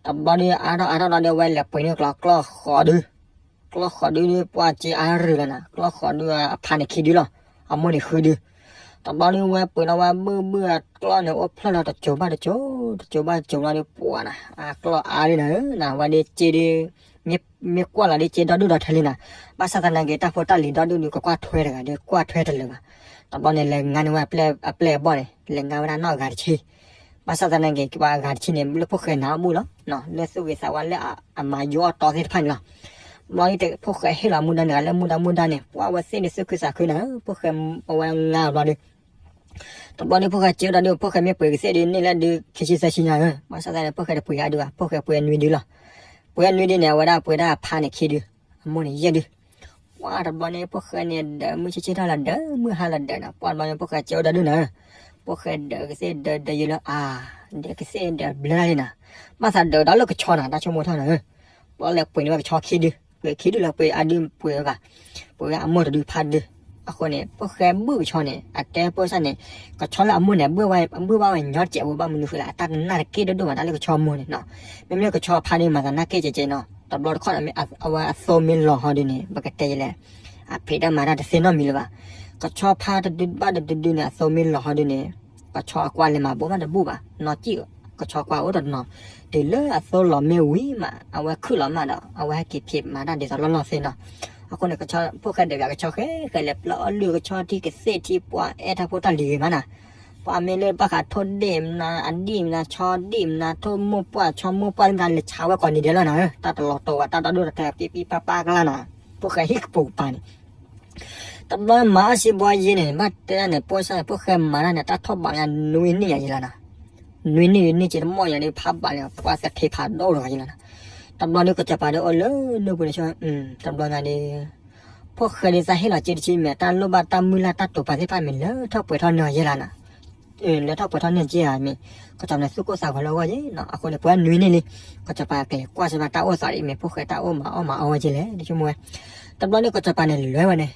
တဘျီဒီးအါထီၣ်အါထီၣ်လီၤဒီးဝဲလဲၤပှ့ၤန့ၢ်ကျီၢ်ကျီၢ်ဃိးဒု ကျီၢ်ဃိးဒုဒီး ပှၢ်ကၠ့အါရ့ၣ်လီၤနၤ ကျီၢ်ဃိးဒုအဖါန့ၣ်ခံဒုလီၤ အမိၢ်န့ၣ်ဃုဒု တဘျီဒီးဝဲပှ့ၤလီၤဝဲဘုၣ်ဘုၣ်အကျီၢ်န့ၣ်အိၣ်ဖျဲၣ်လီၤတကၠိၤဘၣ်တကၠိၤ တကၠိၤဘၣ်တကၠိၤလီၤဒီးပှၢ်နၤ အကျီၢ်အါဒုနၤဧၢ နဝဲဒၣ်ကၠ့ဒု မ့ၢ်ကွၢ်လီၤဒုကၠ့ဒီဒူၣ်ဒီးထဲလံနၤ ဘၣ်ဆၣ်သနာ်က့ တၢ်ဖိတၢ်လံၤဒီဒူၣ်ဒုး ကကွၢ်ထွဲတဂၤဒီး ကွၢ်ထွဲတလၢာ်ဘၣ် တဘျီန့ၣ် လဲၤငါန့ၢ်ဝဲအပျဲၢ်အဘီၣ်န့ၣ် လဲၤငါဝဲဒၣ်နီၢ်အဂၤတဆံ ဘၣ်ဆၣ်သနာ်က့ ပှၤအဂၤတဆံန့ၣ် လၢဖိၣ်ဃဲနၤအီၣ်ဘူၣ်လီၤ လၢသူၣ်ဂ့ၤသးဝါလၢအမၤယိအီၣ်တီသ့ၣ်တဖၣ်န့ၣ်လီၤ ဘျီဒုး ဖိၣ်ဃဲဟ့ၣ်လီၤမူဒါန့ၣ် လၢမူဒါမူဒါန့ၣ် ပှၢ်ဝဲသ့ၣ်န့ၣ်သူၣ်ခုသးခုနၤ ဖိၣ်ဃဲအဝဲငါဘျီဒုး တဘျီဒုးဖိၣ်ဃဲကၠ့ဒီဒုး ဖိၣ်ဃဲမ့ၢ်ပှ့ၤကသ့ၣ်ဒုး န့ၢ်လၢဒုးခံဆံသၢဆံညါဧၢ ဘၣ်ဆၣ်သနာ်က့ ဖိၣ်ဃဲတပှ့ၤအါဒုးဘၣ် ဖိၣ်ဃဲပှ့ၤအနွံဒုလီၤ ပှ့ၤအနွံဒုန့ၣ် အဝဲဒၣ်ပှ့ၤဒၣ်အဖါန့ၣ်ခံဒု အမိၢ်န့ၣ်ယဲၢ်ဒု ပှၢ်တဘျီန့ၣ် ဖိၣ်ဃဲန့ၣ် ဒၢးမုၢ်ဆ့ၣ်ဆ့ၣ်ထီၣ်လီၤ ဒၢးမုၢ်ဟါလီၤဒၢးနၤ ပှၢ်တဘျီန့ၣ် ဖိၣ်ဃဲကၠ့အိၣ်ဒီဒုးနၤဧၢ ဖိၣ်ဃဲဒၢးကသ့ၣ်ဒၢးဒၢးယံာ်လၢအါ ဒၢးကသ့ၣ်ဒၢးဘျၢလံနၤ ဘၣ်သးဒၢးဒီးလၢကဆီနၤ တၢ်ဆိကမိၣ်ထီၣ်နၤဧၢ ပှၢ်လဲၤပှ့ၤန့ၢ်ဝဲကဆီခံဒု ပှ့ၤခံဒုလီၤ ပှ့ၤအါဒုပှ့ၤဝဲဘၣ် ပှ့ၤဝဲအမိၢ်တဒုဖါဒု အဃိန့ၣ် ဖိၣ်ဃဲဘုၣ်ကဆီန့ၣ် အတဲဖိစၢ်န့ၣ် ကဆီလၢအမိၢ်န့ၣ် ဘုၣ်ဘၣ်ဝဲညီတစဲးဖိဘၣ်မနုၤဃိလဲၣ် အတၢ်တနာ်တက့ၢ်ဒိၣ်ဒိၣ်မး တၢ်လၢကဆီမိၢ်န့ၣ်နီၤ မ့မ့ၢ်ကဆီဖါန့ၣ် မၤသးနာ်က့ၢ်ကဲးကဲးနီၤ တဘျီတခီၣ်န့ၣ် အဝဲအသိမ့ၢ်လီၤဟီဒုန့ၣ် ပကတဲယလဲၣ် အဖံးတၢ်မၤတၢ်တသ့နီတမံၤလၢၤဘၣ် ကဆီဖါတဒုဘၣ်တဒုဒုန့ၣ် အသိမ့ၢ်လီၤဟီဒုန့ၣ် ကဆီအကွၢ်လဲၤမၤဘိၣ်မးတဘူၣ်ဘၣ် နီၢ်ကံၣ် ကဆီကွၢ်အိၣ်တနီၤ, တုၤလၢအသိလီၤမ့ၢ်ဝံၤမး အဝဲခုၣ်လီၤမးဒီး အဝဲဟဲက့ၤဖံးမၤတၢ်ဒ်သိးလီၢ်လီၢ်သ့နီၤ. အဃိန့ၣ် ကဆီ ဖိၣ်ဃဲဒဲးဘၣ် ကဆီဃဲဃဲလဲၤပျၢ်အီၣ်လုၢ် ကဆီထံကသ့ၣ်ထံပှၢ် အဲၣ်တၢ်ဖိတၢ်လံၤဂ့ၤမးနီၤ. ပှၤမ့ၢ်လၢဘၣ်ဃးထိၣ်ဒ့ၣ်မနုၤ အဒံၣ်မနုၤ ဆီဒံၣ်မနုၤ ထိၣ်မိၢ်ပှၢ် ဆီမိၢ်ပှၢ်မနုၤ လဲၤဆါဝဲကိးနံၤဒဲးလီၤနီၤ. တၢ်တလီၤတီၤဘၣ် တၢ်တၢ်ဒိၣ်တၢ်တဲ ပံပံပၢ်ပၢ်ကလၢ်နီၤ. ဖိၣ်ဃဲဟံၣ်ကပူၤကပၤန့ၣ် တဘျီမၤအီၣ်စံးဘီယ့န့ၣ် ဘၣ်တဲဒၣ်န့ၣ် ပိၢ်စၢ်န့ၣ် ဖိၣ်ဃဲမၤတၢ်န့ၣ် တၢ်ထီၣ်ဘးညါနွံနံၣ်ယၤယံၤလီၤနီၤ. နွံနံၣ်နံၣ်က့ၤတမီၢ်ယၤဒီး ဖးဘးန့ၣ် ပှၤသထ့ဖးဒိၣ်တဂၤယံၤလီၤနီၤ. တဘျီဒုးကစီၤပၤဒီးအိၣ်လၢနုၢ်ပူၤန့ၣ်ဆိ တဘျီညါဒီး ဖိၣ်ဃဲဒုးသးဟ့ၣ်လီၤစ့တဆံမ့ၢ် တၢ်လိၣ်ဘၣ်တၢ်မုၢ်လၢ်တၢ်တိာ်ပာ်သ့ၣ်တဖၣ်မ့ၢ်လၢထီၣ်ပှဲၤထီၣ်န့ၢ်ယဲလီၤနီၤ. လၢထီၣ်ပှဲၤထီၣ်န့ၢ်က့ၤဧါမ့ၢ် ကစီၤပၤန့ၣ်သူၣ်ကိၢ်သးဂီၤလၢအဂီၢ်ယဲနီၤ. အဃိန့ၣ် ပှၤနွံနံၣ်လံ ကစီၤပၤကလဲၤကွၢ်စ့ၢ်ဘၣ်တၢ်အိၣ်သးဒ်အံၤမ့ၢ် ဖိၣ်ဃဲတၢ်အိၣ်မၤအီၣ်မၤအီဝဲက့ၤလဲၣ် တဆိကမိၣ်ဝဲ. တဘျီဒုးကစီၤပၤန့ၣ်လဲၤဝဲန့ၣ်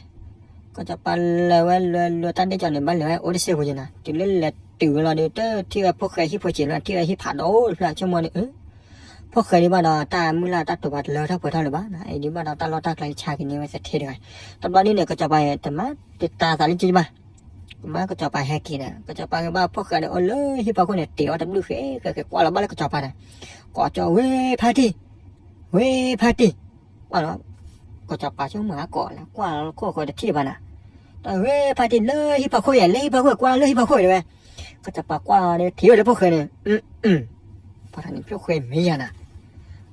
ကစီၤပၤလဲၤဝဲလဲၤလဲၤတၢ်ဒ့ၣ်ကီန့ၣ် ဘၣ်လဲၤဝဲအိၣ်တစ့ၢ်ဖိက့ၤနီၤ. တုၤလၢလဲၤတုၤဝဲလီၤဒီး တထံၣ်ဝဲဖိၣ်ဃဲဟံၣ်ဖိစံးလီၤ ထံၣ်ဝဲဟံၣ်ဖးဒိၣ်တဖျၢၣ် ဆိကမိၣ်န့ၣ် ဖိၣ်ဃဲဒုးဘၣ်ဒီး တၢ်မုၢ်လၢ်တၢ်တိာ်ပာ်တလၢထီၣ်ပှဲၤထီၣ်လၢၤဘၣ်နီၤ. အံၤဒုးဘၣ်ဒီးတၢ်လီၢ်တၢ်ကျဲဆါက့ၤန့ၢ်ဝဲသထ့တဂၤ. တဘျီဒုးန့ၣ် ကစီၤပၤတမၤ တတၤသးလၢကဘၣ် ကမၤကစီၤပၤဟဲက့ၤဒီး ကစီၤပၤကဘၣ်ဖိၣ်ဃဲဒီးအိၣ်လၢဟံၣ်ဖီခိၣ်န့ၣ် တ့ၤအီၣ်တဘျုးဃဲဃဲဃဲ ကွၢ်လီၤဘၣ်လၢကစီၤပၤဒီး ကိးကၠီ ဝ့ဖါတံၢ် ဝ့ဖါတံၢ် ကွၢ်လီၤ ကစီၤပၤဆိကမိၣ်အကိးလၢ ကွၢ်လီၤလၢခိၣ်ဃိတထံၣ်ဘၣ်နၤ တၢ်ဝ့ဖါတံၢ် လၢဟံၣ်ဖီခိၣ်ယဲ လၢဟံၣ်ဖီခိၣ် ကွၢ်လၢဟံၣ်ဖီခိၣ်တဲဝဲ. ကစီၤပၤကွၢ်ဒီး ထံၣ်ဝဲလၢဖိၣ်ဃဲန့ၣ် ပှၤတၢ်န့ၣ် ဖိၣ်ဃဲမ့ၢ်ယၤနၤ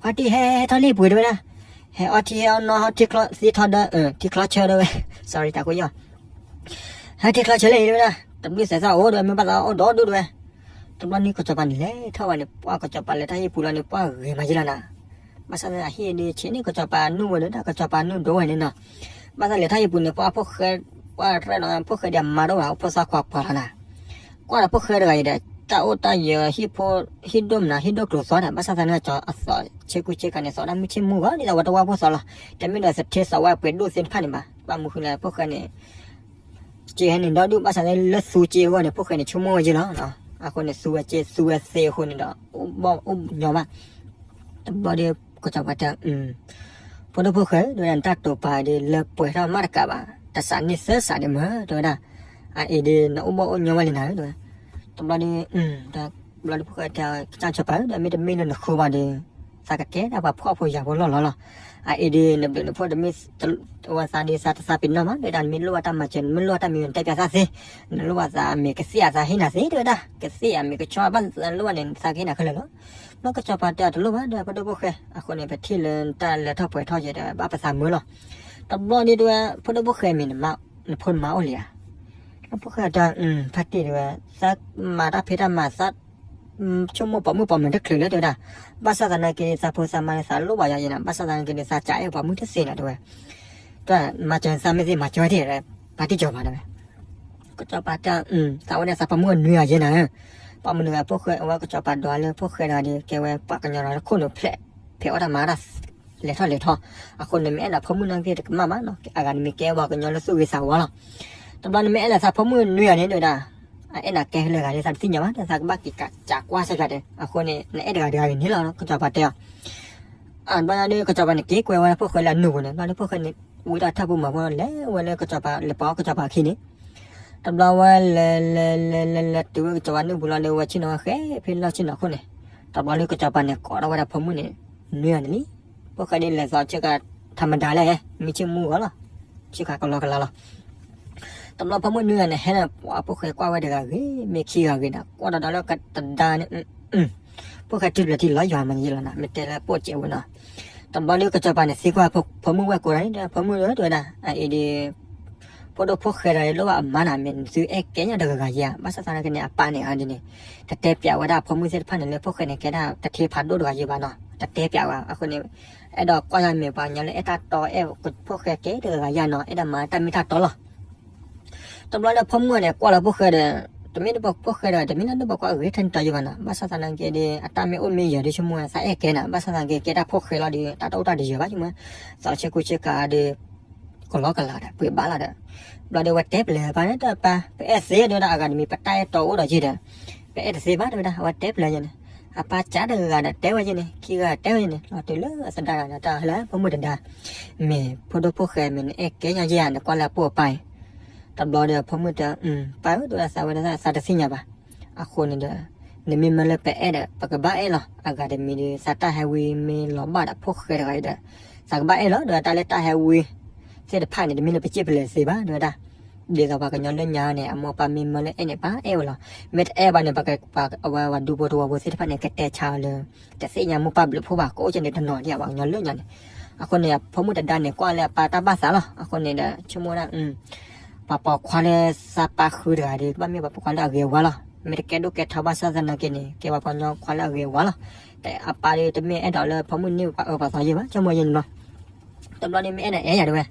ဖါတံၢ်ဟဲထီၣ်လံပှ့ၤတဲဝဲဒၣ် ဟဲအီထံအီနီ ထံချီသံထီဒီး ထံချီဆၢတဲဝဲ sorry တၢ်ကိၢ်ယီၢ် ဟဲထံချီဆၢလၢအံၤတဲဝဲဒၣ် တဘျုးစဲးသီၣ်အိၣ်တဲဝဲ မ့ၢ်ဘၣ်သးအိၣ်ဒီဒူၣ်တဲဝဲ. တဘျီန့ၣ်ကစီၤပၤန့ၣ်လဲၤထီၣ်ဝဲန့ၣ် ပှၤကစီၤပၤလဲၤတၢ်ဟံၣ်ပူၤလီၤန့ၣ် ပှၤဂ့ၤမးယဲလီၤနၤ. ဘၣ်ဆၣ်သနာ်က့ဒီးဆ့ၣ်န့ၣ် ကစီၤပၤနုာ်ဝဲဒီး ကစီၤပၤနုာ်ဒိဝဲန့ၣ်နီၤ. ဘၣ်ဆၣ်လဲၤတၢ်ဟံၣ်ပူၤန့ၣ် ပှၤဖိၣ်ဃဲ ပှၤရဲၣ်လီၤ ဖိၣ်ဃဲဒံးမၤဒိၣ်ဘၣ် အိၣ်ဖိသၣ်ခွါပှၤလီၤနၤ. ကွၢ်ဒီးဖိၣ်ဃဲတဂၤအံၤဒီး တၢ်အိၣ်တၢ်ယၢၤဟံၣ်ဖိ ဟံၣ်ဒိၣ်မနုၤ ဟံၣ်ဒိၣ်ကျိၤသီဒီး ဘၣ်ဆၣ်သနာ်က့အသီးဆ့ကူဆ့ကၤန့ၣ် သီဒၣ်မုၢ်ဆ့ၣ်မုၢ်ဂီၤ ဒ်သိးဝဲတဝၢ်ဖိသီလီၤ. တမ့ၢ်ဒီးသထ့သီးဝဲပှဲၤဒိၣ်သ့ၣ်တဖၣ်န့ၣ်ဘၣ်. ဘၣ်မနုၤဃိလဲၣ် ဖိၣ်ဃဲန့ၣ် စ့ဟဲန့ၣ်ဒီဒူၣ် ဘၣ်ဆၣ်သနာ်က့လၢသူစ့အဂီၢ်န့ၣ် ဖိၣ်ဃဲန့ၣ်ဆိကမိၣ်ဝဲယဲလီၤ. အဃိန့ၣ် သူဝဲစ့ သူဝဲသ့အဃိန့ၣ်ဒီး အိၣ်ဘီၣ်အိၣ်ညီဘၣ်. တဘျီဒီး ကစီၤပၤတဲ ဖိဒိၣ်ဖိၣ်ဃဲ တဲဝဲဒၣ် နတၢ်တိာ်ပာ်ဒီး လၢပှဲၤထီၣ်မးတကးဘၣ် တစးန့ၢ်သၢစးဒံးမ့ၢ် တဲဝဲဒၣ်. အအံၤဒီး နအိၣ်ဘီၣ်အိၣ်ညီဝဲလံနၤ တဲဝဲ. တဘျီဒီး တဘျီဒီးဖိၣ်ဃဲတဲ ကစၢ်စီၤပၤဧၢ ဒီးမ့တမ့ၢ်လၢနဃိဘၣ်ဒီး သးကကဲဒၣ်ပှၤဖှီၣ်ဖိယာ်ဖိလီၢ်လီၢ်လီၤ. အအံၤဒီး နဘျုးနဖှိၣ်တမ့ၢ် ဝဲသးဒီးသးတသးပ့ၤနီၣ်မး တဲဝဲဒၣ် နမ့ၢ်လိၣ်ဘၣ်တၢ်မၤစၢၤ နမ့ၢ်လိၣ်ဘၣ်တၢ်မံၤနတဲပျးသးသ့, နလိၣ်ဘၣ်သးမ့ၢ်ကသ့ၣ်အသးဟ့ၣ်နၤသ့ တဲဝဲဒၣ်, ကသ့ၣ်အမ့ၢ်ကဆီဘၣ်သးလိၣ်ဘၣ်န့ၣ် သးကဟ့ၣ်နၤခဲလၢာ်လီၤ. ဘျီကစီၤပၤတဲအီၤတလိၣ်ဘၣ် ဒီးဖိဒိၣ်ဖိၣ်ဃဲ အဃိန့ၣ် ပထံၣ်လၢတၢ်လဲၤထီၣ်ပှဲၤထီၣ်ယဲဒီး ဘၣ်ပသးမုာ်လီၤ. တဘျီဒ်တဲဝဲ ဖိဒိၣ်ဖိၣ်ဃဲမ့ၢ် နဖိနမါအိၣ်လံဧါ. လၢဖိၣ်ဃဲတဲ ဖါတံၢ်တဲဝဲ သးမၤတၢ်ဖံးတၢ်မၤသး ဆိကမိၣ်ပိာ်မုၣ်ပိာ်မုၣ်တချုးလၢတဲဝဲဒၣ်, ဘၣ်ဆၣ်သနာ်က့ သးဖိသးမါန့ၣ် သးလိၣ်ဘၣ်ယၤယဲနၤ, ဘၣ်ဆၣ်သနာ်က့န့ၣ် သးစးအဲၣ်ပှၤမုၣ်တသ့နၤတဲဝဲ, တၢ်မၤစၢၤသးမ့ၢ်သ့မၤစၢၤဝဲတ့ၢ် ဖါတံၢ်ကစီၤပၤတဲဝဲ. ကစီၤပၤတဲ သးဝဲန့ၣ်သးပိာ်မုၣ်နွံဂၤယဲနၤဧၢ, ပိာ်မုၣ်နွံဂၤဖိၣ်ဃဲ အဝဲကစီၤပၤဒွးလၢဖိၣ်ဃဲတဂၤဒီး ကဲဝဲပှၤကညီဒီးလၢခိၣ်နူာ်ဖျဲး ဖဲးအီၣ်တၢ်မၤတၢ်လဲၤထီၣ်လဲၤထီၣ်, အဃိန့ၣ်မ့ၢ်အဲၣ်ဒိးဖိမုၣ်နာ်က့တကမၣ်ဘၣ်နီၤ, အဂၤန့ၣ်မ့ၢ်ကဲပှၤကညီလၢသူၣ်ဂ့ၤသးဝါလီၤ. တဘျီန့ၣ်မ့ၢ်အဲၣ်ဒိးသးဖိမုၣ်နွံဂၤန့ၣ်တဲဝဲဒၣ် အအဲၣ်ဒိးကဲလၢဂၤဒီးသးတသ့ၣ်ညါဘၣ်, သးကဘၣ်က့ၤကးစးကွၢ်စ့ၢ်ကီးတဲ, အဃိန့ၣ် နအဲၣ်တဂၤတဂၤဂ့ၤန့ၣ်လီၤ ကစီၤပၤတဲအီၤ. ဘျီဒီးကစီၤပၤန့ၣ်က့ၤကွဲးဝဲလၢဖိၣ်ဃဲလၢအနူၢ်ပူၤန့ၣ်, ဘျီဒီးဖိၣ်ဃဲန့ၣ် ဝံတၢ်ထၢၣ်ပူၤမၤဖိလဲၤဝဲလၢကစီၤပၤ လဲၤပိာ်ကစီၤပၤအခံန့ၣ်, တဘျီဝဲလဲၤလဲၤလဲၤလဲၤလဲၤတုၤဝဲကစီၤပၤနူၢ်ပူၤလီၤဒီး ဝဲဆ့ၣ်နီၤဝဲဃဲဖဲလီၢ်ဆ့ၣ်နီၤခိၣ်န့ၣ်, တဘျီဒီးကစီၤပၤန့ၣ်ကိးထီၣ်ဝဲဒၣ်ဖိမုၣ်န့ၣ် နွံဂၤန့ၣ်လံ. ဖိၣ်ဃဲဒ်လဲၤသီဆ့ကၤ ထးမဒါလဲၣ် မုၢ်ဆ့ၣ်မုၢ်ဂီၤလီၤ, ဆ့ကၤကလီကလီလီၤ. တဘျီဖိမုၣ်နွံဂၤန့ၣ် ဟဲန့ၣ်ပှၤဖိၣ်ဃဲကွၢ်ဝဲတဂၤဂ့ၤ မ့ၢ်ခံဂၤဂ့ၤဒီး ကွၢ်ဒီးဒီးလၢကတဒါန့ၣ် ဖိၣ်ဃဲတုၤလၢထံလီၤယွၤမးယဲလီၤနၤ, မ့ၢ်တဲလၢပိာ်စဲးဝဲနီၤ. တဘျီဒီးကစီၤပၤန့ၣ်သံကွၢ်ဖိမုၣ်ဝဲကိးဂၤန့ၣ်ဒီး ဖိမုၣ်ဧၢ တဲဝဲဒၣ် အအံၤဒီး ဖိဒိၣ်ဖိၣ်ဃဲဒီးလိၣ်ဘၣ်အမါနၤ မ့ၢ်နသုအဲၣ်ကဲညါတဂၤဂၤယဲဧါ, ဘၣ်ဆၣ်သနာ်က့န့ၣ် အပၢ်န့ၣ်အဒ်န့ၣ် တတဲပျးဝဲဒၣ်ဖိမုၣ်သ့ၣ်တဖၣ်န့ၣ်လၢဖိၣ်ဃဲန့ၣ် ကဲဒၣ်တထ့ဖးဒိၣ်တဂၤယဲဘၣ်နီၤ, တတဲပျးဝဲ, အဃိန့ၣ် အဲၣ်ဒိးကွၢ်ယၤမ့ၢ်ပှၤကညီလၢအဲၣ်တၢ်တီ အဲၣ်ဖိၣ်ဃဲကဲတဂၤဂၤယဲနီၤ, အဲၣ်ဒိးမၤတၢ်မ့ၢ်တၢ်တီလီၤ. တဘျီလၢဖိမုၣ်န့ၣ် ကွၢ်လီၤဖိၣ်ဃဲဒီး တမ့ၢ်ဒ်ဖိၣ်ဃဲဒီး တမ့ၢ်လၢဒ်ပှၤကွၢ်အဂ့ၤထဲန့ၣ်တီယဲဘၣ်နီၤ, ဘၣ်ဆၣ်သနာ်က့ဒီး အတၢ်မ့ၢ်အိၣ်မ့ၢ်ယၢၤဒီးဆိကမိၣ်သးအဲၣ်ကဲနၤ, ဘၣ်ဆၣ်သနာ်က့ကဲတၢ်ဖိၣ်ဃဲလီၤဒီး တၢ်တအိၣ်တၢ်တယၢၤဘၣ်ဆိကမိၣ်, သီဆ့ကူဆ့ကၤဒီး ကလီကလီဒီး ပှ့ၤဘၣ်လီၤဒီး ဘျီဒီးဝဲတဲပျဲၤပၢ်န့ၣ် တၢ်ပၢ် ပအဲၣ်သ့ဒၣ်အဂၤတမံၤ ပတၢ်အဲၣ်တီအိၣ်ဒီးယဲဒီး ပအဲၣ်တသ့ဘၣ်တဲဝဲဒၣ်, အဝဲတဲပျဲၤယဲန့ၣ်, အပၢ်စးတဂၤဒီးတဲဝဲယဲန့ၣ် ခံဂၤတဲဝဲယဲန့ၣ် လီၤတုၤလၢအသဒါဂၤဒီး တၢ်ဟဲလၢဖိမုၣ်တဒါ, မ့ၢ်ဖိဒိၣ်ဖိၣ်ဃဲမ့ၢ်နအဲၣ်ကဲညါယဲဧါ နကွၢ်လၢအပိာ်အပၢ်အံၤ. တဘျီဒီးဖိမုၣ်တဲ ပၢ်ဧၢ တဲဝဲဒၣ် သးဝဲဒၣ်သးတသ့ၣ်ညါဘၣ်. အဃိန့ၣ်ဒီး နမ့ၢ်မၢလၢပအဲၣ်ဒီး ပကဘၣ်အဲၣ်လီၤ. အဂၤတမံၤဒီး သးတၢ်ဟဲဝံမ့ၢ်လီၤဘၣ်ဒီးဖိၣ်ဃဲတဂၤအံၤဒီး သးကဘၣ်အဲၣ်လီၤ. ဒီးတၢ်လၢတၢ်ဟဲဝံသ့ၣ်တဖၣ်န့ၣ် တမ့ၢ်လၢပစံၣ်ပလဲၤသ့ဘၣ် တဲဝဲဒၣ်. ဒ်သိးပှၤကညီလၢညါန့ၣ် အမိၢ်ပၢ်မ့ၢ်မၢလၢအဲၣ်န့ၣ် ပအဲၣ်ဝဲလီၤ. မ့ၢ်တအဲၣ်ဘၣ်န့ၣ် ပကပှၤအဝဲပှၤဒူဖိတဝီဖိသ့ၣ်တဖၣ်န့ၣ် ကတဲဆါအီၤလၢ တသ့ၣ်ညါမိၢ်ပၢ်ဘျုးဖှိၣ်ဘၣ် ကအိၣ်ကဲန့ၣ်တနီၤဒ် ပှၤကညီလၢညါန့ၣ်. အဃိန့ၣ် အဖိမုၣ်တဒါန့ၣ် ကွၢ်လၢအပၢ်တၢ်ဘၣ်သးလီၤ. အဃိန့ၣ်ဒီး ဆိကမိၣ်ဒၣ် ပှၤပိာ်ခွါလၢသးပၢ်ဃုတဂၤဒီး ကဘၣ်မ့ၢ်ပှၤပိာ်ခွါလၢအဂ့ၤအဝါလီၤ. မ့ၢ်တကဲဒိၣ်ကဲထီဘၣ်ဆၣ်သနာ်က့န့ၣ် ကဲပှၤပိာ်ခွါလၢအဂ့ၤအဝါလီၤ. အပၢ်ဒီးတမ့ၢ်အဲၣ်ဒိးလၢဖိမုၣ်န့ၢ်ပှၤအၢပှၤသီယဲၢ်ဘၣ် ဆိကမိၣ်ယဲၢ်န့ၣ်လီၤ. တဘျီန့ၣ်မ့ၢ်အဲၣ်ဒိးအဲၣ်ယၤတဲဝဲ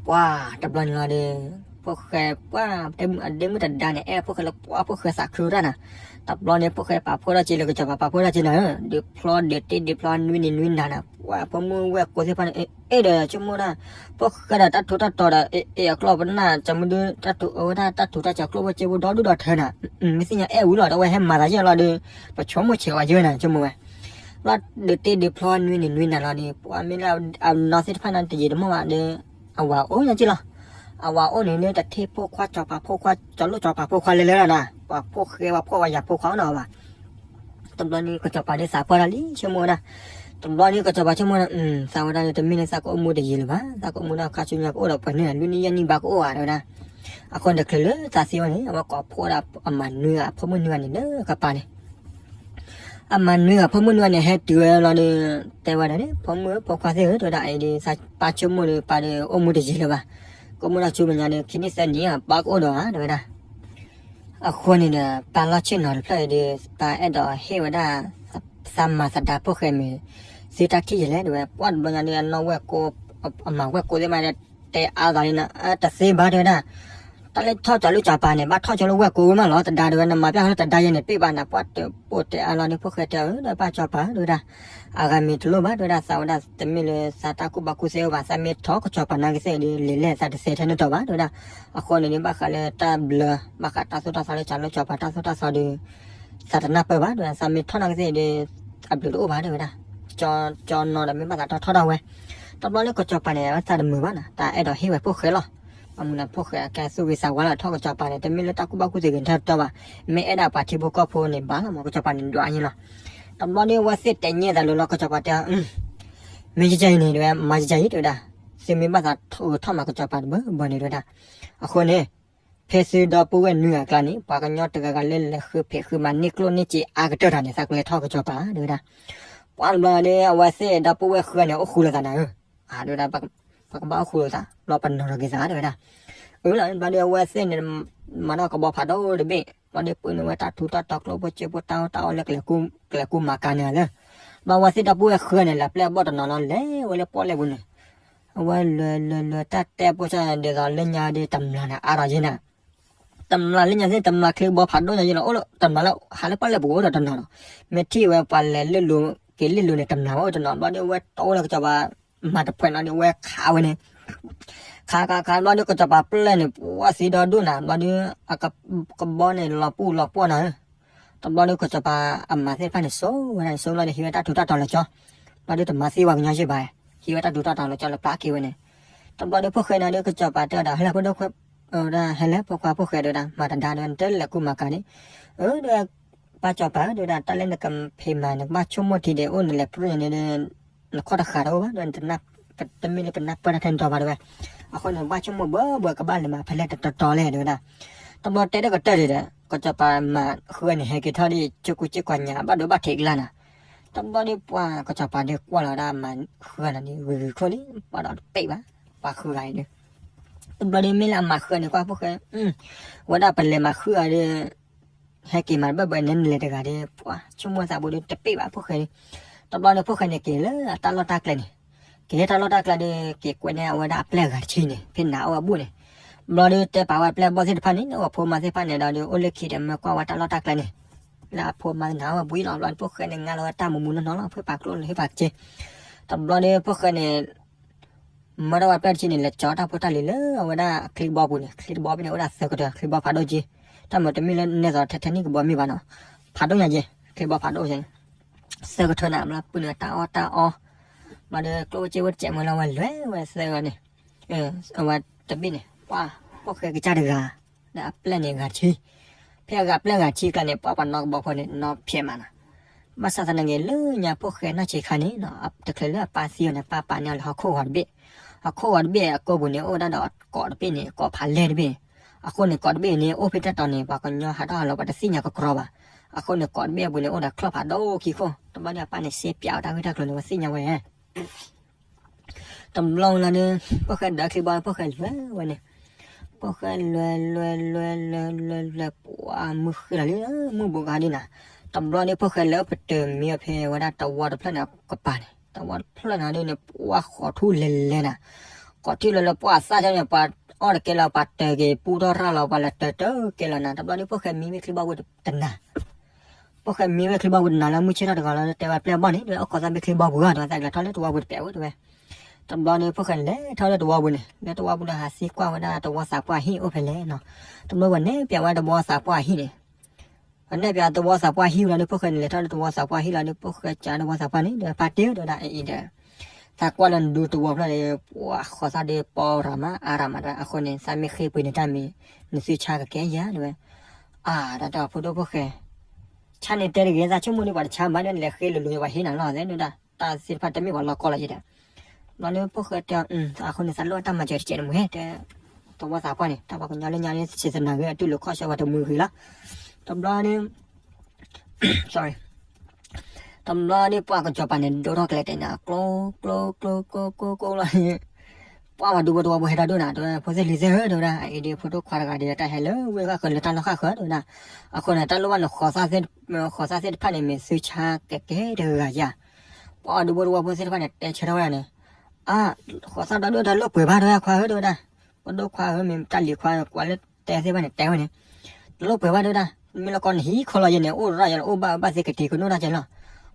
ပှၤတဘျီန့ၣ်လီၤဒီး ဖိၣ်ဃဲပှၢ် အဒ့မုၣ်တဒါန့ၣ် အဲၣ်ဖိၣ်ဃဲလၢပှၢ် ဖိၣ်ဃဲသးခုတၢ်နၤ. တဘျီန့ၣ် ဖိၣ်ဃဲပာ်ဖှိၣ်ထီၣ်က့ၤလၢကစီၤပၤ ပာ်ဖှိၣ်ထီၣ်က့ၤနၤဧၢ, ဒုးဖျီဒုးတ့ဒုးဖျီနွံနံၤနွံနၤနၤ, ပှၢ်ဖိမုၣ်ဝဲၢ်ကိသ့ၣ်တဖၣ်န့ၣ် အဲၣ်ဒီးဆိကမိၣ်ဒၣ် ဖိၣ်ဃဲဒီးတၢ်ထူးတၢ်တီၤဒီး အဲၣ်အကျီၢ်ပနၢ် ကၠီမုၢ်ဒု တၢ်ထူးအဝဲဒၣ်တၢ်ထူးတၢ်တီၤကျိၣ်ဖိစ့ဖိဒီဒူၣ်ဒီထၢနၤ, မ့ၢ်သ့ၣ်ညါအဲၣ်ဝံၤလီၤ တဝဲဟဲမၤသးယဲၢ်လီၤဒီး ပဆိကမိၣ်ဆဲးဝဲယဲၢ်နၤ ဆိကမိၣ်ဝဲ ဘျီဒုးတ့ဒုးဖျီနွံနံၤနွံနၤလီၤဒီး ပှၢ်မ့ၢ်လၢအနီၢ်သ့ၣ်တဖၣ်န့ၣ်တယံာ်တမီၢ်ဘၣ်ဒီး အဝၤအိၣ်ညါက့လီၤ. အဝၤအိၣ်န့ၣ်လၢတထံၣ်ဖိခွါစီၤပၤဖိခွါ စီၤလိၣ်စီၤပၤဖိခွါလဲၤလဲၤလီၤနၤ, ပှၤဖိၣ်ဃဲပှၤဖှီၣ်ပှၤယာ်ဖိခွါအိၣ်နီၤဘၣ်. တဘျီန့ၣ် ကစီၤပၤဒုးသးပှၢ်တၢ်လံ ဆိကမိၣ်ဝဲဒၣ်. တဘျီန့ၣ်ကစီၤပၤဆိကမိၣ်ဝဲဒၣ် သးဝဲဒၣ်န့ၣ် တမ့ၢ်လၢသးကအိၣ်မူတယံာ်လၢၤဘၣ်, သးကအိၣ်မူဒၣ်ခါဆူညါကအိၣ်ဒီးပှဲၤန့ၣ် လွံၢ်နံၣ်ယဲၢ်နံၣ်ဘၣ်ကအိၣ်ဧါ တဲဝဲဒၣ်. အဃိန့ၣ်တချုးလၢသးသံဝဲန့ၣ် အဝဲကိးဖှိၣ်ဒၣ်အမၤနွံဂၤ အဖိမုၣ်နွံဂၤန့ၣ်လၢကပၤန့ၣ် အမၤနွံဂၤ ဖိမုၣ်နွံဂၤန့ၣ် ဟဲတုၤဝဲလီၤဒီး တဲဝဲဒၣ်န့ၣ် ဖိမုၣ်ဖိခွါသ့ၣ်ဧၢ တဲဝဲဒၣ်အံၤဒီး သးပၢ်ဆိကမိၣ်ဒီး ပၢ်ဒီးအိၣ်မူတယံာ်လၢၤဘၣ်. ကအိၣ်မူဒၣ်ဆူမဲာ်ညါဒီး ခံနံၣ်သၢနံၣ်အပၢ်ကအိၣ်ဒီးဧါ တဲဝဲဒၣ်. အဃိန့ၣ်ဒီး ပၢ်လီၢ်ဆ့ၣ်နီၤတဖျၢၣ်အံၤဒီး ပၢ်အဲၣ်ဒိးဟ့ၣ်ဝဲဒၣ် သးမၤသဒါဖိၣ်ဃဲမ့ၢ် သုတၢ်ထံၣ်ယဲလဲၣ် တဲဝဲ. ပှၢ်တဘျီညါဒီး အနီၢ်ဝဲၢ်ကိ အမၤဝဲၢ်ကိသ့ၣ်မးဒီး တဲအါသးလံနၤ တသ့ဘၣ် တဲဝဲဒၣ်. တၢ်လၢထီၣ်ကၠီၤလုၢ်ကၠီၤပၤန့ၣ် ဘၣ်ထီၣ်ကၠီၤလၢဝဲၢ်ကိဝဲမးလီၤ, တဒါတဲဝဲ နမၤပျၢ်လၢတဒါယဲန့ၣ် ပ့ၢ်ဘၣ်နၤ ပှၢ်တပိာ်တဲအါလီၤဒီး ဖိၣ်ဃဲတဲအီၤ ဒီးပၢ်ကၠီၤပၤ တဲဝဲဒၣ်. အဂၤမ့ၢ်တလိၣ်ဘၣ် တဲဝဲဒၣ်, သးဝဲဒၣ်တမ့ၢ်လၢသးတၢ်ကူၣ်ဘၣ်ကူၣ်သ့အိၣ်ဘၣ်, သးမ့ၢ်ထီၣ်ကစီၤပၤနာ်က့သ့ၣ်ဒီး လံာ်လဲၢ်သးတသဲထဲန့ၣ်တီၤဘၣ် တဲဝဲဒၣ်. အဃိန့ၣ်ဒီး ဘၣ်ဃးလၢတၢ်ဘျၢ ဘၣ်ဃးတၢ်သိၣ်တၢ်သီလၢကၠီၤလုၢ်ကၠီၤပၤတၢ်သိၣ်တၢ်သီဒီး သးတနၢ်ပၢၢ်ဘၣ် တဲဝဲဒၣ်, သးမ့ၢ်ထီၣ်နာ်က့သ့ၣ်ဒီး အဘျုးတအိၣ်ဘၣ် တဲဝဲဒၣ်. ကၠီၤနီၤဒီးမ့ၢ်ဘၣ်သးထီၣ်ထီၣ်ဒၣ်ဝဲ တဘျီလၢကစီၤပၤန့ၣ် အဝဲသးတမုာ်ဘၣ်နၤ, တၢ်အဲၣ်ဒိးဟ့ၣ်ဝဲဖိၣ်ဃဲလီၤ. အမုၢ်နၤဖိၣ်ဃဲအကဲသူၣ်ဂ့ၤသးဝါလီၤ ထီၣ်ကစီၤပၤန့ၣ် တမ့ၢ်လၢတၢ်ကူၣ်ဘၣ်ကူၣ်သ့ဂ့ၤထဲတီၤဘၣ်, မ့ၢ်အဲၣ်ဒၣ်ပှၤထံဖိကီၢ်ဖိန့ၣ်ဘၣ်လီၤမး ကစီၤပၤန့ၣ်ဒွးအါန့ၣ်လီၤ. တဘျီဒီးအဝဲသ့ၣ်တဲညဲသးလိၤလီၤ ကစီၤပၤတဲအီၤ မ့ၢ်ယကဲအံၤန့ၣ် တဲဝဲ မၤယကဲအံၤ တဲဝဲဒၣ်, သုမ့ၢ်ဘၣ်သးထီၣ်မၤကစီၤပၤတဘၢဘၢန့ၣ် တဲဝဲဒၣ်. အဃိန့ၣ် ဖဲသုဒီပုၢ်ဝဲၢ်နွံဂၤအကျါန့ၣ် ပှၤကညီတဂၤဂၤလၢလဲၤဃုဖံးဃုမၤန့ၢ်ကျိၣ်န့ၢ်စ့အါကတၢၢ်တၢ်န့ၣ် သးကလဲၤထီၣ်ကစီၤပၤ တဲဝဲဒၣ်. ပှၢ်တဘျီဒီး အဝဲသ့ၣ်ဒီပုၢ်ဝဲၢ်ဃုဂၤန့ၣ် အိၣ်ဃူလိာ်သးနၤဧၢ, တဲဝဲဒၣ်, ပကဘၣ်အိၣ်ဃူလိာ်သး ဘျီပနီၤထီၣ်က့ၤသး တဲဝဲဒၣ်. အၢ လီၤဘျီဒီးအဝဲသ့ၣ်န့ၣ် မၤထီၣ်ကဘီဖးဒိၣ်တဘ့ၣ် ဘျီဒီးပၢနုာ်ဝဲတၢ်ထူးတၢ်တီၤကျိၣ်ဖိစ့ဖိတၢ်အီၣ်တၢ်အီလၢကလဲၤကူမၤကၤန့ၣ်လၢ ဘျီအဝဲသ့ၣ်ဒီပုၢ်ဝဲၢ်ဃုဂၤန့ၣ် လဲၤပျဲၢ်အဘီၣ်တနီၤလီၤ လဲၤဝဲလၢပီၣ်လဲၣ်ပူၤန့ၣ် အဝဲလဲၤလဲၤလဲၤတၢ်တဲပိၢ်စၢ် ဒ်သိးလၢညါဒီးတမျၢ်န့ၣ်အါထီၣ်ယဲၢ်နၤ, တမျၢ်လၢညါသ့ၣ် တမျၢ်ချံကဘီဖးဒိၣ်ညါယဲၢ်လီၤ အိၣ်လၢတမျၢ်လၢဟးလၢပီၣ်လဲၣ်ပူၤအိၣ်ဒီးတနီၤလီၤ. မ့ၢ်ထံၣ်ဝဲပှၤလဲၤလၢလိၤက့ၤလၢလိၤန့ၣ် တမျၢ်ဝဲအိၣ်တနီၤ ဘျီဒီးအဝဲတီဝဲလၢကစီၤပၤ မၤတဖှဲးနီၤဒီးအဝဲခးဝဲန့ၣ် ခးခးခးဘျီဒီးကစီၤပၤပျဲၢ်န့ၣ် ပှၢ်သံဒီဒိၣ်နၤ ဘျီဒီး အကဘီန့ၣ်လီၤပူၤလီၤပှီၢ်နၤဧၢ တဘျီဒီးကစီၤပၤအမၤသ့ၣ်တဖၣ်န့ၣ် စိာ်ဝဲဒၣ်န့ၣ် စိာ်ဘျီဒီးဟံးဝဲတၢ်ထူးတၢ်တီၤလၢကၠီ, ဘျီဒီးတမၤသံပှၤကညီယဲၢ်ဘၣ်, ဟံးဝဲတၢ်ထူးတၢ်တီၤလၢကၠီလၢပျၢ်က့ၤဝဲန့ၣ်, တဘျီဒီးဖိၣ်ဃဲန့ၣ်ဒီးကစီၤပၤတဲဝဲဒၣ် ဟဲလၢဖိဒိၣ်ခွဲး, ဝဲဒၣ်ဟဲလၢဖိခွါဖိၣ်ဃဲတဲဝဲဒၣ် မၤတဒါဒီး နတလဲၤကူမၤကၤန့ၣ်, အၢ ဒီး ပၢ်ကစီၤပၤဧၢ တဲဝဲဒၣ် တၢ်လၢနကဖံးမၤ နကဘၣ်ဆိကမိၣ်ထံဒီး အိၣ်နလဲၤပြိၣ်ညါန့ၣ်ဒီး နခီၣ်တဃာ်တအိၣ်ဘၣ်ဒီး တမ့ၢ်လၢပနၢ်ပၢၢ်တၢ်ထဲန့ၣ်တီၤဘၣ်တဲဝဲ, အဃိန့ၣ် ဘၣ်ဆိကမိၣ်ဘၣ်ဘၣ် ကဘၣ်လဲၤမၤဖဲလဲၣ်တတီၤတီၤလဲၣ်တဲဝဲဒၣ်, တဘျီတဲဒီးကတၢၢ်ဒံးဒီး ကစီၤပၤမၤဃုဂၤန့ၣ်ဟဲက့ၤထီၣ်ဒီး ကၠိကူစ့ကွၢ်ညါ ဘၣ်ဒိဘၣ်ထံးကလါနၤ, တဘျီဒီးပှၤကစီၤပၤဒီးကွၢ်လီၤဝဲဒၣ်မၤဃုဂၤန့ၣ်ဒီး ဂုၤဂုၤခိၣ်လံ ပှၤဒီးတပ့ၢ်ဘၣ် ပှၤဃုဂၤအံၤဒီး တဘျီဒီးမ့ၢ်လၢအမၤဃုဂၤန့ၣ် ကွၢ်ဖိၣ်ဃဲ, ဝဲဒၣ်ပလဲၤမၤဃုဂၤဒီး ဟဲက့ၤမၤတဘၢၣ်ဘၢၣ်န့ၣ် နလဲၤတဂၤဒီး ပှၤဆိကမိၣ်သးဘိဒီးတပ့ၢ်ဘၣ်ဖိၣ်ဃဲဒီး, တဘျီဒီးဖိၣ်ဃဲန့ၣ် က့ၤလၢတၢ်လီၢ်တၢ်ကျဲန့ၣ်, က့ၤဟဲတၢ်လီၢ်တၢ်ကျဲဒီး က့ၤကွဲန့ၢ်အဝဲဒၣ်အပျဲၢ်ဂၤတဆံန့ၣ် ဖဲနၤအီၣ်ဝဲဘူၣ်န့ၣ်, ဘျီဒီးတဲပာ်ဝဲအပျဲၢ်ဘီၣ်သ့ၣ်တဖၣ်န့ၣ် လၢအဖိမါသ့ၣ်တဖၣ်န့ၣ်ဒီး အိၣ်လၢခံဒီးမၢကွၢ်ဝဲတၢ်လီၢ်တၢ်ကျဲန့ၣ်, လၢအဖိမါနၤအီၣ်ဝဲဘူၣ်အံၤလီၤ, ဘျီဒီးဖိၣ်ဃဲန့ၣ် ငါလီၤဝဲတၢ်မူမူနီၢ်နီၢ်လီၤ ဖုပာ်ကျိၣ်လၢဖုပာ်က့ၤ, တဘျီဒီးဖိၣ်ဃဲန့ၣ် မၢထီၣ်ဝဲပျဲၢ်တဆံန့ၣ် လဲၤကၠီတၢ်ဖိတၢ်လံၤလၢအဝဲဒၣ်အချံကဘီပူၤန့ၣ်, ချံကဘီဖဲန့ၣ် အိၣ်ဒၣ်သၢကထၢ ချံကဘီဖးဒိၣ်က့, တၢ်မၤတမ့ၢ်လၢနဲသိးထဲထဲန့ၣ်ကဘီမ့ၢ်ဘၣ်နီၤ, ဖးဒိၣ်ညါက့, ချံကဘီဖးဒိၣ်က့, သၢကထၢန့ၣ် ဘျီပုၢ်နုာ်တၢ်အီၣ်တၢ်အီ, ဘျီဒီးကျိၣ်ဝဲစ့ဝဲတစဲးမၢလီၤဝဲလဲၤဝဲသၢဂၤန့ၣ်, အဝဲတဘ့ၣ်န့ၣ် ပှၤ ဖိၣ်ဃဲကစၢ်တဂၤ, ဒီးအပျဲၢ်န့ၣ်ဂၤတဆံ, ဖဲအဂၤပျဲၢ်ဂၤထံကျါန့ၣ် ပှၤပှၤနီၣ်ကဘီဖိန့ၣ် နီၣ်ဖျဲးမးနီၤ. ဘၣ်ဆၣ်သနာ်က့ လၢညါဖိၣ်ဃဲနီၢ်ဆံးခါန့ၣ်နီၤ တချုးလၢအပၢ်သံအီၤန့ၣ် ပၢ်ပာ်န့ၢ်အီၤလၢဟီၣ်ခိၣ်ဂီၤတဘ့ၣ်, ဟီၣ်ခိၣ်ဂီၤတဘ့ၣ်အကိာ်ပူၤန့ၣ် အိၣ်ဝဲဒၣ်ဒီးကိးတဘ့ၣ်န့ၣ် ကိးဖးလဲၢ်တဘ့ၣ်, အဃိန့ၣ် ကိးတဘ့ၣ်န့ၣ် အိၣ်ဖဲတၢ်တီၤန့ၣ် ပှၤကညီဟးထီၣ်ဟးလီၤ ပှၤတသ့ၣ်ညါကကြီဘၣ်. အဃိန့ၣ် ကိးတဘ့ၣ်အပူၤန့ၣ် အိၣ်ဒီးချီၣ်ဖးဒိၣ်ခံခိၣ်, တဘျီန့ၣ်အပၢ်န့ၣ် စ့ပၠးအီၤတၢ်ဂ့ၢ်တၢ်ကျိၤန့ၣ် ပှၤသ့ၣ်ညါဝဲ တဘျီလီၤဒီး ဖိၣ်ဃဲဒၢးချံဘီ ဖိၣ်ဃဲလဲၤဝဲန့ၣ်, ဖိၣ်ဃဲလဲၤလဲၤလဲၤလဲၤလဲၤလဲၤ ပှၤမုၢ်ဃ့လီၤလံ မုၢ်ဘူးကဟါဒ်နၤ, တဘျီန့ၣ် ဖိၣ်ဃဲလဲၤအိၣ်ပတုာ်မံအီၤဖဲဝဲဒၣ်တဝီတဖျၢၣ်န့ၣ်ကပၤန့ၣ်, တဝီတဖျၢၣ်န့ၣ်ဒ်န့ၣ် ပှၤဃီၤထူၣ်လဲၤလဲၤနၤ, ဃီၤထူၣ်လဲၤလဲၤ ပှၤသၣ်ထီၣ်န့ၣ် ပှၤအီၣ်တကဲလီၤ ပှၤတၢၤက့ၤပူထီၣ်ရၣ်လီၤ ပှၤလဲၤတၢၤတကဲလီၤနၤ, တဘျီန့ၣ် ဖိၣ်ဃဲမံဝဲချံဘီပူၤတနၤ ဖိၣ်ဃဲမံဝဲချံဘီပူၤတနၤလၢမုၢ်ဆ့ၣ်ထီၣ်တဂီၤလီၤ တဲဝဲပျဲၢ်ဘီၣ်န့ၣ် ဒီးအိၣ်ခိးသၣ်ဘ့ၣ်ချံဘီပူၤဂၤ ဒီးသးကလဲၤထီၣ်လၢတဝီပူၤတပျဲးဝဲတဲဝဲ, တဘျီန့ၣ် ဖိၣ်ဃဲန့ၣ်လဲၤထီၣ်လၢတဝီပူၤန့ၣ် လၢတဝီပူၤဒီးဟးသံကွၢ်ဝဲဒၣ်တဝီသးပှၢ်ဟံၣ်အိၣ်ဖဲလဲၣ်နီၤ, တဘျီပှၤနဲၣ်ပၠးဝဲတဝီသးပှၢ်ဟံၣ်န့ၣ် ပှၤနဲၣ်ပၠးတဝီသးပှၢ်ဟံၣ်လီၤဒီး ဖိၣ်ဃဲန့ၣ်လဲၤထီၣ်လၢတဝီသးပှၢ်ဟံၣ်လီၤဒီး ဖိၣ်ဃဲကးတဝီသးပှၢ်န့ၣ် ဒီးပၢ်တ့ဒီးဒၣ်အအံၤဒီး သးကွၢ်လၢနဒူတဝီဖျၢၣ်ဒီး ပှၤဃီၤသၣ်ဒီးပီရၤမးအါရၤမးတဲဝဲ အဃိန့ၣ် သးမ့ၢ်ဃ့ပှ့ၤန့ၢ်တၢ်မံၤ နသုဆါကကဲယၤတဲဝဲ, အါ တၢ်တၢ်ဖိဒိၣ်ဖိၣ်ဃဲ ဆါန့ၣ်တဲတဂ့ၤ သးဆိကမိၣ်ဒ်ပှၤတဆါဘၣ်ဒီး နလဲၤဃ့လိၤလိၤပှၤဟ့ၣ်နၤလီၤ တဲဒၣ် တၢ်သ့ၣ်တဖၣ်တမ့ၢ်ပှၤလီၢ်ကီလီၤယဲဒီး, ဘျီန့ၣ်ဖိၣ်ဃဲတဲ အဃိန့ၣ် သးလိၣ်တၢ်မၤစၢၤတကဲးန့ၣ်မ့ၢ်ဟဲတဲ တဝီသးပှၢ်န့ၣ် တၢ်ပှၤကညီလၢညါန့ၣ် ဆံးသနာ်က့အတူၢ်လိာ်ခီၣ်ဆၢပှၤတမုာ်ဂ့ၤလီၤ, တဘျီန့ၣ် တဘျီန့ၣ် ပှၤကစီၤပၤန့ၣ် ဒိၣ်ထီၣ်ကလဲၤတဲန့ၣ် အကျိ ကျိ ကျိ ကျိ ကျိ လီၤန့ၣ်, ပှၤမၤဒူဖိတဝီဖိဟဲထီၣ်ဒိၣ်နၤ တဲဝဲ ဖိသ့ၣ်လံၤသ့ၣ်ဧၢ တဲဝဲဒၣ် အအံၤဒ်ဖိဒိၣ်ခွါတဂၤဒီး တၢ်ဟဲလၢဝ့ၢ်ဃၣ်ဃၢၤလၢတၢ်လီၢ်ဃၣ်ဃၢၤ တဲဝဲဒၣ်, အဃိန့ၣ် တၢ်လိၣ်ဘၣ်န့ၣ် ဃီၤသၣ်သ့ၣ်တဖၣ်န့ၣ် မ့ၢ်သုဆါကကဲတဂၤယၤ, ပှၤဒူဖိတဝီဖိသ့ၣ်တဖၣ်န့ၣ် တဲဆၢထၢၣ်ဝဲဒၣ်န့ၣ်, အါ ဃီၤသၣ်ဒီဒိၣ်တၢ်လိၣ်ပှဲၤဘၣ် တဲဝဲခွါဧၢ တဲဝဲဒၣ်, ပဒိၣ်ခွါဧၢ မ့ၢ်တၢ်လံၤခွါ ကွၢ်လၢတဲသ့ၣ်တဖၣ်န့ၣ် တဲဝဲန့ၣ် တလိၣ်ပှဲၤဘၣ်တဲဝဲဒၣ်, မ့ၢ်လၢကီၢ်နဟံးခီလီၤယဲန့ၣ် အိၣ်ရၣ်ယဲန့ၣ် အိၣ်ဘၣ်ဘၣ်သ့ၣ်ကတ့ၤကနိၣ်တၢ်ကဲလီၤ,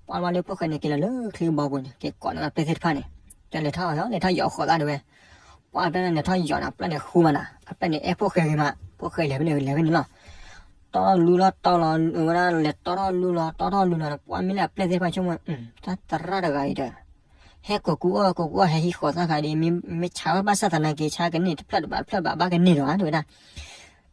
ပှၤဘျီန့ၣ် ဖိၣ်ဃဲန့ၣ်က့ၤလီၤလၢချံဘီပူၤန့ၣ် က့ၤကိးန့ၢ်အပျဲၢ်သ့ၣ်တဖၣ်န့ၣ်, တဲလဲၤထီၣ်အီၤ လဲၤထီၣ်ယီၤဃီၤသၣ်တဲဝဲ, ပှၤအပျဲၢ်န့ၣ်လဲၤထီၣ်ယီၤန့ၣ် အပျဲၢ်န့ၣ်ဃူမးနၤ အပျဲၢ်န့ၣ်အဲၣ်ဖိၣ်ဃဲဂ့ၤမး ဖိၣ်ဃဲလဲၤဖဲန့ၣ်လဲၤဖဲန့ၣ်လီၤ, တီၢ်လူလီၤတီၢ်လီၤ ဝဲဒၣ်လဲၤတီၢ်ထီၣ်လူလီၤ တီၢ်ထီၣ်လူလီၤ ပှၤမ့ၢ်လၢအပျဲၢ်သ့ၣ်တဖၣ်ဆိကမိၣ် တၢ်သရၣ်တဂၤအံၤဒီး ဟဲကိးကူအီၣ်ကိးကူအီၣ် ဟဲဟံးဃီၤသၣ်ခါဒီး မ့ၢ်ဆါဝဲဘၣ်ဆၣ်သနာ်က့ ဆါကန့ၢ်တဖျၢၣ်တဘၣ်တဖျၢၣ်ဘၣ် ဘၣ်ကန့ၢ်ဒီးဧါ တဲဝဲဒၣ်,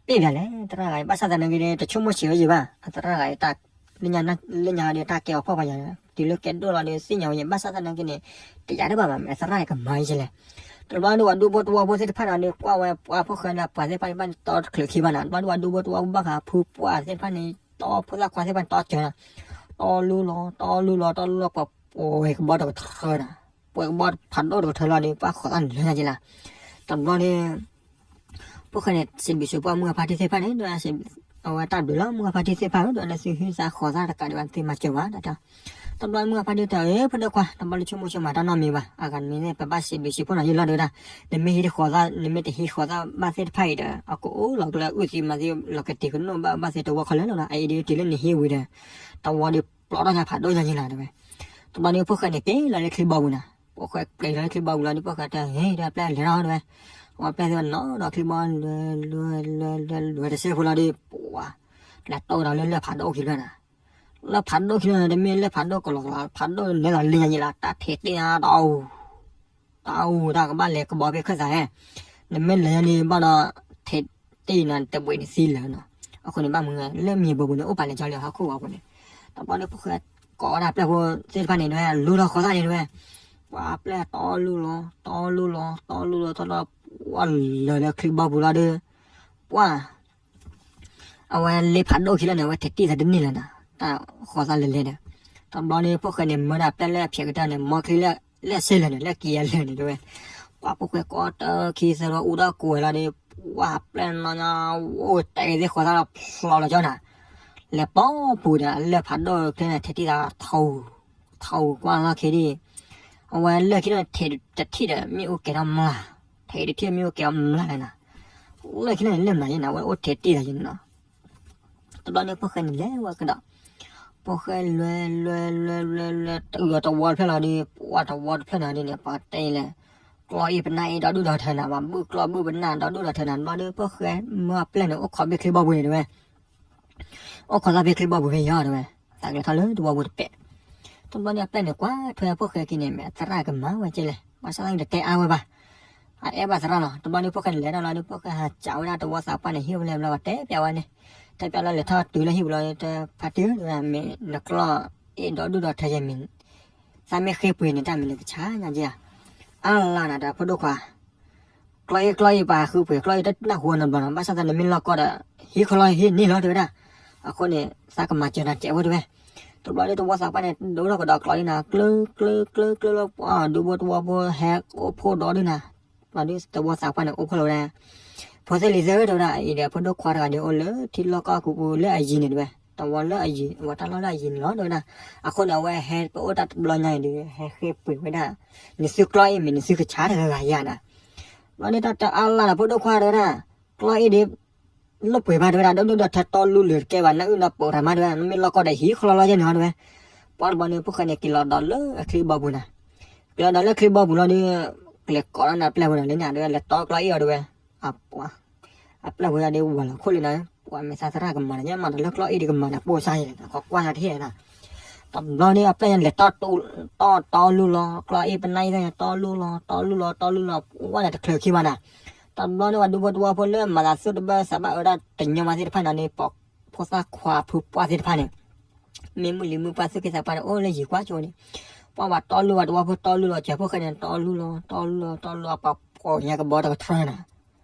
ပ့ၢ်ဘၣ်လဲၣ် သရၣ်ဂၤအံၤ ဘၣ်ဆၣ်သနာ်က့ဒီး တဆိကမိၣ်ဆံးဝဲယံၤဘၣ် အသရၣ်ဂၤအံၤ လၢညါဒီးတၢ်ကဲအီၤဖှီၣ်ပှၤယၤ တုၤလၢကဲဒိၣ်လီၤဒီး သ့ၣ်ညါဝဲယံၤ ဘၣ်ဆၣ်သနာ်က့န့ၣ် တယာ်တဘၣ်ဘၣ် မ့ၢ်အသရၣ်အံၤကမၤယံၤလဲၣ်, တဘျီဒီးပှၤဒူဖိတဝီဖိသ့ၣ်တဖၣ်န့ၣ်ဒီး ကွၢ်ဝဲပှၤဖိၣ်ဃဲလၢပှၤသ့ၣ်တဖၣ်န့ၣ် ဘၣ်န့ၣ်တီတချုးခံဘၣ်နၤ တဘျီဒီးပှၤဒူဖိတဝီဖိဘၣ်ဃးဖုပှၢ်သ့ၣ်တဖၣ်န့ၣ် တီဖိသၣ်ခွါသ့ၣ်တဖၣ်န့ၣ် တီစၢၤနၤ တီလူလီၤ တီလူလီၤ တီလူလီၤ ပှၤပှဲၤကဘီတကထၢနၤ, ပှဲၤကဘီဖးဒိၣ်တကထၢလီၤဒီး ပှၤဃီၤသၣ်န့ၣ်လၢညါက့လၢ်, တဘျီန့ၣ် ဖိၣ်ဃဲန့ၣ် စံးဘျုးစံးဖှိၣ်မုၢ်အဖါတံၢ်သ့ၣ်တဖၣ်န့ၣ် အဝဲတၢ်ဘျုးလီၤ မုၢ်အဖါတံၢ်သ့ၣ်တဖၣ်ဧၢ ဒီးနသုဟံးသးဃီၤသၣ်တကးဒံးဘၣ် သုမၤစၢၤဝဲဒၣ် တဘျီမုၢ်အဖါတံၢ်တဲ ဧ့ ဖိဒိၣ်ခွါ တဘျီလၢဆိကမိၣ်ဆိကမးတၢ်နီတမံၤဘၣ် အဂၤတမံၤန့ၣ် ပဘၣ်စံးဘျုးစံးဖှိၣ်နီၤယံၤလီၤ တဲဝဲဒၣ်, နမ့ၢ်ဟံးဃီၤသၣ် နမ့ၢ်တဟံးဃီၤသၣ်ဘၣ်သ့ၣ်တဖၣ်အံၤဒီး အကအိၣ်လီၤကလၢအုၣ်သံမၤသံ လီၤကတ့ၤကနိၣ်ဘၣ်ဘၣ်သ့ၣ်တဝီခီလၢာ်လီၤ အအံၤဒ်တုၤလၢနဟံးဝံၤဒီး တဝီဒီးပျီထီၣ်ညါဖးဒိၣ်ညါယံၤလီၤ တဲဝဲ, တဘျီန့ၣ် ဖိၣ်ဃဲန့ၣ် က့ၤလီၤလၢချံဘီပူၤနၤ, ဖိၣ်ဃဲက့ၤလီၤလၢချံဘီပူၤလီၤဒီး ဖိၣ်ဃဲတဲ ဟ့ၣ် ဒီးအပျဲၢ်လဲၤထီၣ်တဲဝဲ, အဝဲပျဲၢ်သ့ၣ်ဝဲနီၤဒီးချံဘီ လဲၤလဲၤလဲၤလဲၤလဲၤတစဲးဖိလီၤဒီး ပှၤ လဲၤတိၢ်ဒီးလၢလၢၢ်ဖးဒိၣ်အိၣ်ခံဖျၢၣ်နၤ, လၢၢ်ဖးဒိၣ်ခံဖျၢၣ်နၤ တမ့ၢ်လၢၢ်ဖးဒိၣ်ကလီၤကလီၤ ဖးဒိၣ်နဲလီၤလံညါယံၤလီၤ တၢ်ထံးတ့ၢ်နၤ တၢ်အူ တၢ်အူ တၢ်ကဘၣ်လဲၤကဘီဖဲခၢၣ်သးဟဲ, နမ့ၢ်လဲၤညါန့ၣ် ဘၣ်ဒီး ထံးတ့ၢ်နၤ တဘှံးနသံလၢာ်နီၤ, အဃိန့ၣ် ဘၣ်မနုၤလၢမံၤဘိးပူၤန့ၣ် အိၣ်ပာ်လၢကၠီလံဟီၣ်ခိၣ်ဝီပူၤန့ၣ်, တဘျီန့ၣ်ဖိၣ်ဃဲကိးဝဲဒၣ်ပျဲၢ်ဖိသ့ၣ်တဖၣ်န့ၣ်တဲဝဲ လူလီၤဃီၤသၣ်န့ၣ်တဲဝဲ, ပှၤပျဲၢ်တီလူလီၤ တီလူလီၤ တီလူလီၤ တီလူလီၤ တီလီၤ ပှၤလၢာ်လၢချံဘီပူၤလီၤဒီး ပှၤ အဝဲလ့ဖးဒိၣ်ခံလီၤန့ၣ် အဝဲထံးတ့ၢ်သးတန့ၢ်လၢၤနၤ, တၢ်ဃီၤသၣ်လဲၤလဲၤဒီး, တဘျီန့ၣ် ဖိၣ်ဃဲန့ၣ် မၢဒၣ်ပျဲၢ်လၢအဖျဲးကတၢၢ်န့ၣ် မီချံလၢ လၢအစဲလၢာ်န့ၣ် လၢကံယဲလၢာ်န့ၣ်တဲဝဲ, ပှၤဖိၣ်ဃဲကိးတၢ်ခံသၢဒီးအူဒၣ်ကိးဝဲလီၤဒီး ပှၤပျဲၢ်နီၢ်ညီ အိၣ်တဲသ့ၣ်ဃီၤသၣ်လီၤဖျိလီၤကၠီနၤ, လဲၤပိာ်ပူၤဒီး လၢဖးဒိၣ်ချ့န့ၣ် ထံးတံၢ်သးထီၣ် ထီၣ်ကွၢ်လီၢ်ခံဒံး, အဝဲလၢာ်ခံန့ၣ် ထံးတထံၣ်ဒီး မ့ၣ်အူကဲထီၣ်မျၢ်, ထံးတထံၣ်မ့ၣ်အူကဲထီၣ်မျၢ်လၢနၤ, လၢာ်ခံန့ၣ်လၢာ်မနုၤယဲနၤ အဝဲအိၣ်ထံးတံၢ်သးယဲန့ၣ်နီၤ တဘျီန့ၣ်ဖိၣ်ဃဲန့ၣ်လဲၤဝဲကဒီး, ဖိၣ်ဃဲလဲၤလဲၤလဲၤလဲၤလဲၤ တုၤဒီးတဝီတဖျၢၣ်လီၤဒီး ပှၤတဝီတဖျၢၣ်နၤဒ်န့ၣ် ပှၤတဲလဲၣ်, ကျီအံၤပနၢ်အံၤ ဒီဒူၣ်ဒီထၢနၤ ပှၤဘုၣ်ကျီဘုၣ်ပနၢ် ဒီဒူၣ်ဒီထၢနၤ တဘျီဒီး ဖိၣ်ဃဲမၢအပျဲၢ်န့ၣ် အိၣ်ခိးဘ့ၣ်ချံဘီပူၤန့ၣ်တဲဝဲ အိၣ်ခိးသၣ်ဘ့ၣ်ချံဘီပူၤဖဲယီၤတဲဝဲ, သးကလဲၤထီၣ်လၢတဝီပူၤတပဲာ်, တဘျီန့ၣ်အပျဲၢ်န့ၣ် ကွၢ်ထွဲဖိၣ်ဃဲခံန့ၣ် မ့ၢ်အသရၣ်ကမၤဝဲကဲလဲၣ် ဘၣ်ဆၣ်သနာ်က့တတဲအါဝဲဘၣ် အအဲၣ်ဘၣ်သရၣ်လီၤ တဘျီန့ၣ်ဖိၣ်ဃဲန့ၣ်လဲၤထီၣ်လီၤဒီး ဖိၣ်ဃဲဟးစံးဝဲဒၣ်တဝီသးပှၢ်န့ၣ် ဟ့ၣ်ဝဲလၢဘျီပှၤတဲပျဲဝဲန့ၣ်, တ တဲပျီလၢလဲၤထီၣ်တုၤလၢဟံၣ်ပူၤလီၤ တၢ်ဖါတံၢ်ဧၢ မ့ၢ်နကျီၢ်အ့ၣ်ဒီဒူၣ်ဒီထၢယဲၢ်မ့ၢ် သးမ့ၢ်ဃ့ပှ့ၤန့ၣ် တၢ်မံၤန့ၣ်ကဆါညါက့ဧါ. အါလါနၤဒီးဖိဒိၣ်ခွါ ကျီၢ်အ့ၣ် ကျီၢ်အ့ၣ် ပှၤဃုပှ့ၤကျီၢ်အ့ၣ် တနၢ်ဟူနဘျီနီၤ ဘၣ်ဆၣ်သးနမ့ၢ်လီၢ်ကီၢ်ဒီး ဟံးခီလီၤဟံးန့ၢ်လီၤတဲဝဲဒၣ်. အဃိန့ၣ် သးကမၤစၢၤနၤကဲးဝဲတဲဝဲ. တဘျီဒီးတဝီသးပှၢ်န့ၣ် ဒိၣ်ထီၣ်ကဒီးကျီၢ်အ့ၣ်နၤ ကျၢကျၢကျၢကျၢလီၤ ပှၤဒူဘိတဝီဖိဟဲအိၣ်ဖှိၣ်ဒီဒူၣ်နၤ. တဘျီဒီးတဝီသးပှၢ်န့ၣ် အိၣ်ဖှိၣ်လီၤဝဲဒၣ် ဖိသ့ၣ်လံၤသ့ၣ်ဧၢ တဲဝဲဒၣ် အံၤဒီး ဖိဒိၣ်ခွါတဂၤဒီးအိၣ်လၢထံလီၢ်ကီၢ်ပူၤလၢအယံၤန့ၣ်တဲဝဲ တဝီလၢအယံၤ ဝဲတၢ်လီၢ်လၢအယံၤန့ၣ်လီၤ တဲဝဲဒၣ်. အဃိန့ၣ် အဝဲဟဲပအိၣ်တၢ်တဘျီညါအံၤဒီး ဟဲဃ့ပှ့ၤဝဲဒၣ် နသုကျီၢ်အ့ၣ်မ့ၢ်နသုကဆါတဂၤဂၤယၤနၤ. ဘျီန့ၣ်တၢ်တအါလါဒီးဖိဒိၣ်ခွါတဲဝဲဒၣ် ကျီၢ်အ့ၣ်ဒီး လိၣ်ပှ့ၤဘၣ်တဲဝဲဒၣ် ဒီဒူၣ်ဒီထၢတီလူလၢာ်တကဲဘၣ် နၢ်အုၣ်နၢ်ပီးတၢ်မးတဲဝဲ နမ့ၢ်လီၢ်ကီၢ်ဒီးဟံးခီလီၤလီၤယဲၢ်န့ၣ်ဟီတဲဝဲ. ပှၤတဘျီန့ၣ် ဖိၣ်ဃဲန့ၣ် က့ၤလီၤဒီးလၢအချံဘီပူၤနၤ. က့ၤလီၤဒီးလၢချံဘီပူၤလီၤဒီး ကျဲၤကိးဒီးနၤပျဲၢ်ဝဲဒီးလၢညါတဲဝဲ လဲၤတီကျီၢ်အ့ၣ်အီၤတဲဝဲ. အပျဲၢ်ဝဲဒၣ်ဒီးဝၤလီၤခိၣ်လံနၤ ပှၤမ့ၢ်သးသရၣ်ကမၤဒီး ညၣ်မၤဒီးလၢကျီၢ်အ့ၣ်ဒီးကမၤဒီးပိၢ်စါယဲၢ်လဲၣ် နခီကွၢ်ယၤတဟ့ၣ်နၤ. တဘျီန့ၣ် အပျဲၢ်ညါလဲၤတီ တီတီလူလီၤ ကျီၢ်အ့ၣ်ပနၢ်အ့ၣ်သ့ၣ်ညါ တီလူလီၤ တီလူလီၤ တီလူလီၤ ဝဲန့ၣ်တချုးခံဘၣ်နၤ. တဘျီန့ၣ် ပှၤဒူဖိတဝီဖိလၢမၤသးသူၣ်တဘၢသးဘၣ်အၢဒၣ်တညီမးသ့ၣ်တဖၣ်န့ၣ်န့ၣ် ပှၤဖိသၣ်ခွါဖုပှၢ်သ့ၣ်တဖၣ်န့ၣ် မ့ၢ်မုၢ်လံၤမုၢ်ပှၢ်သူၣ်က့သးပှၢ်န့ၣ် အိၣ်လၢယံၤကွၢ်ကၠိန့ၣ် ပှၤဝဲတီလူလီၤ တဝီဖိတီလူလီၤ စၢၤဖိၣ်ဃဲန့ၣ် တီလူလီၤ တီလူလီၤ တီလူလီၤ ပှၤကိးညါကဘီတကထြၢနၤ.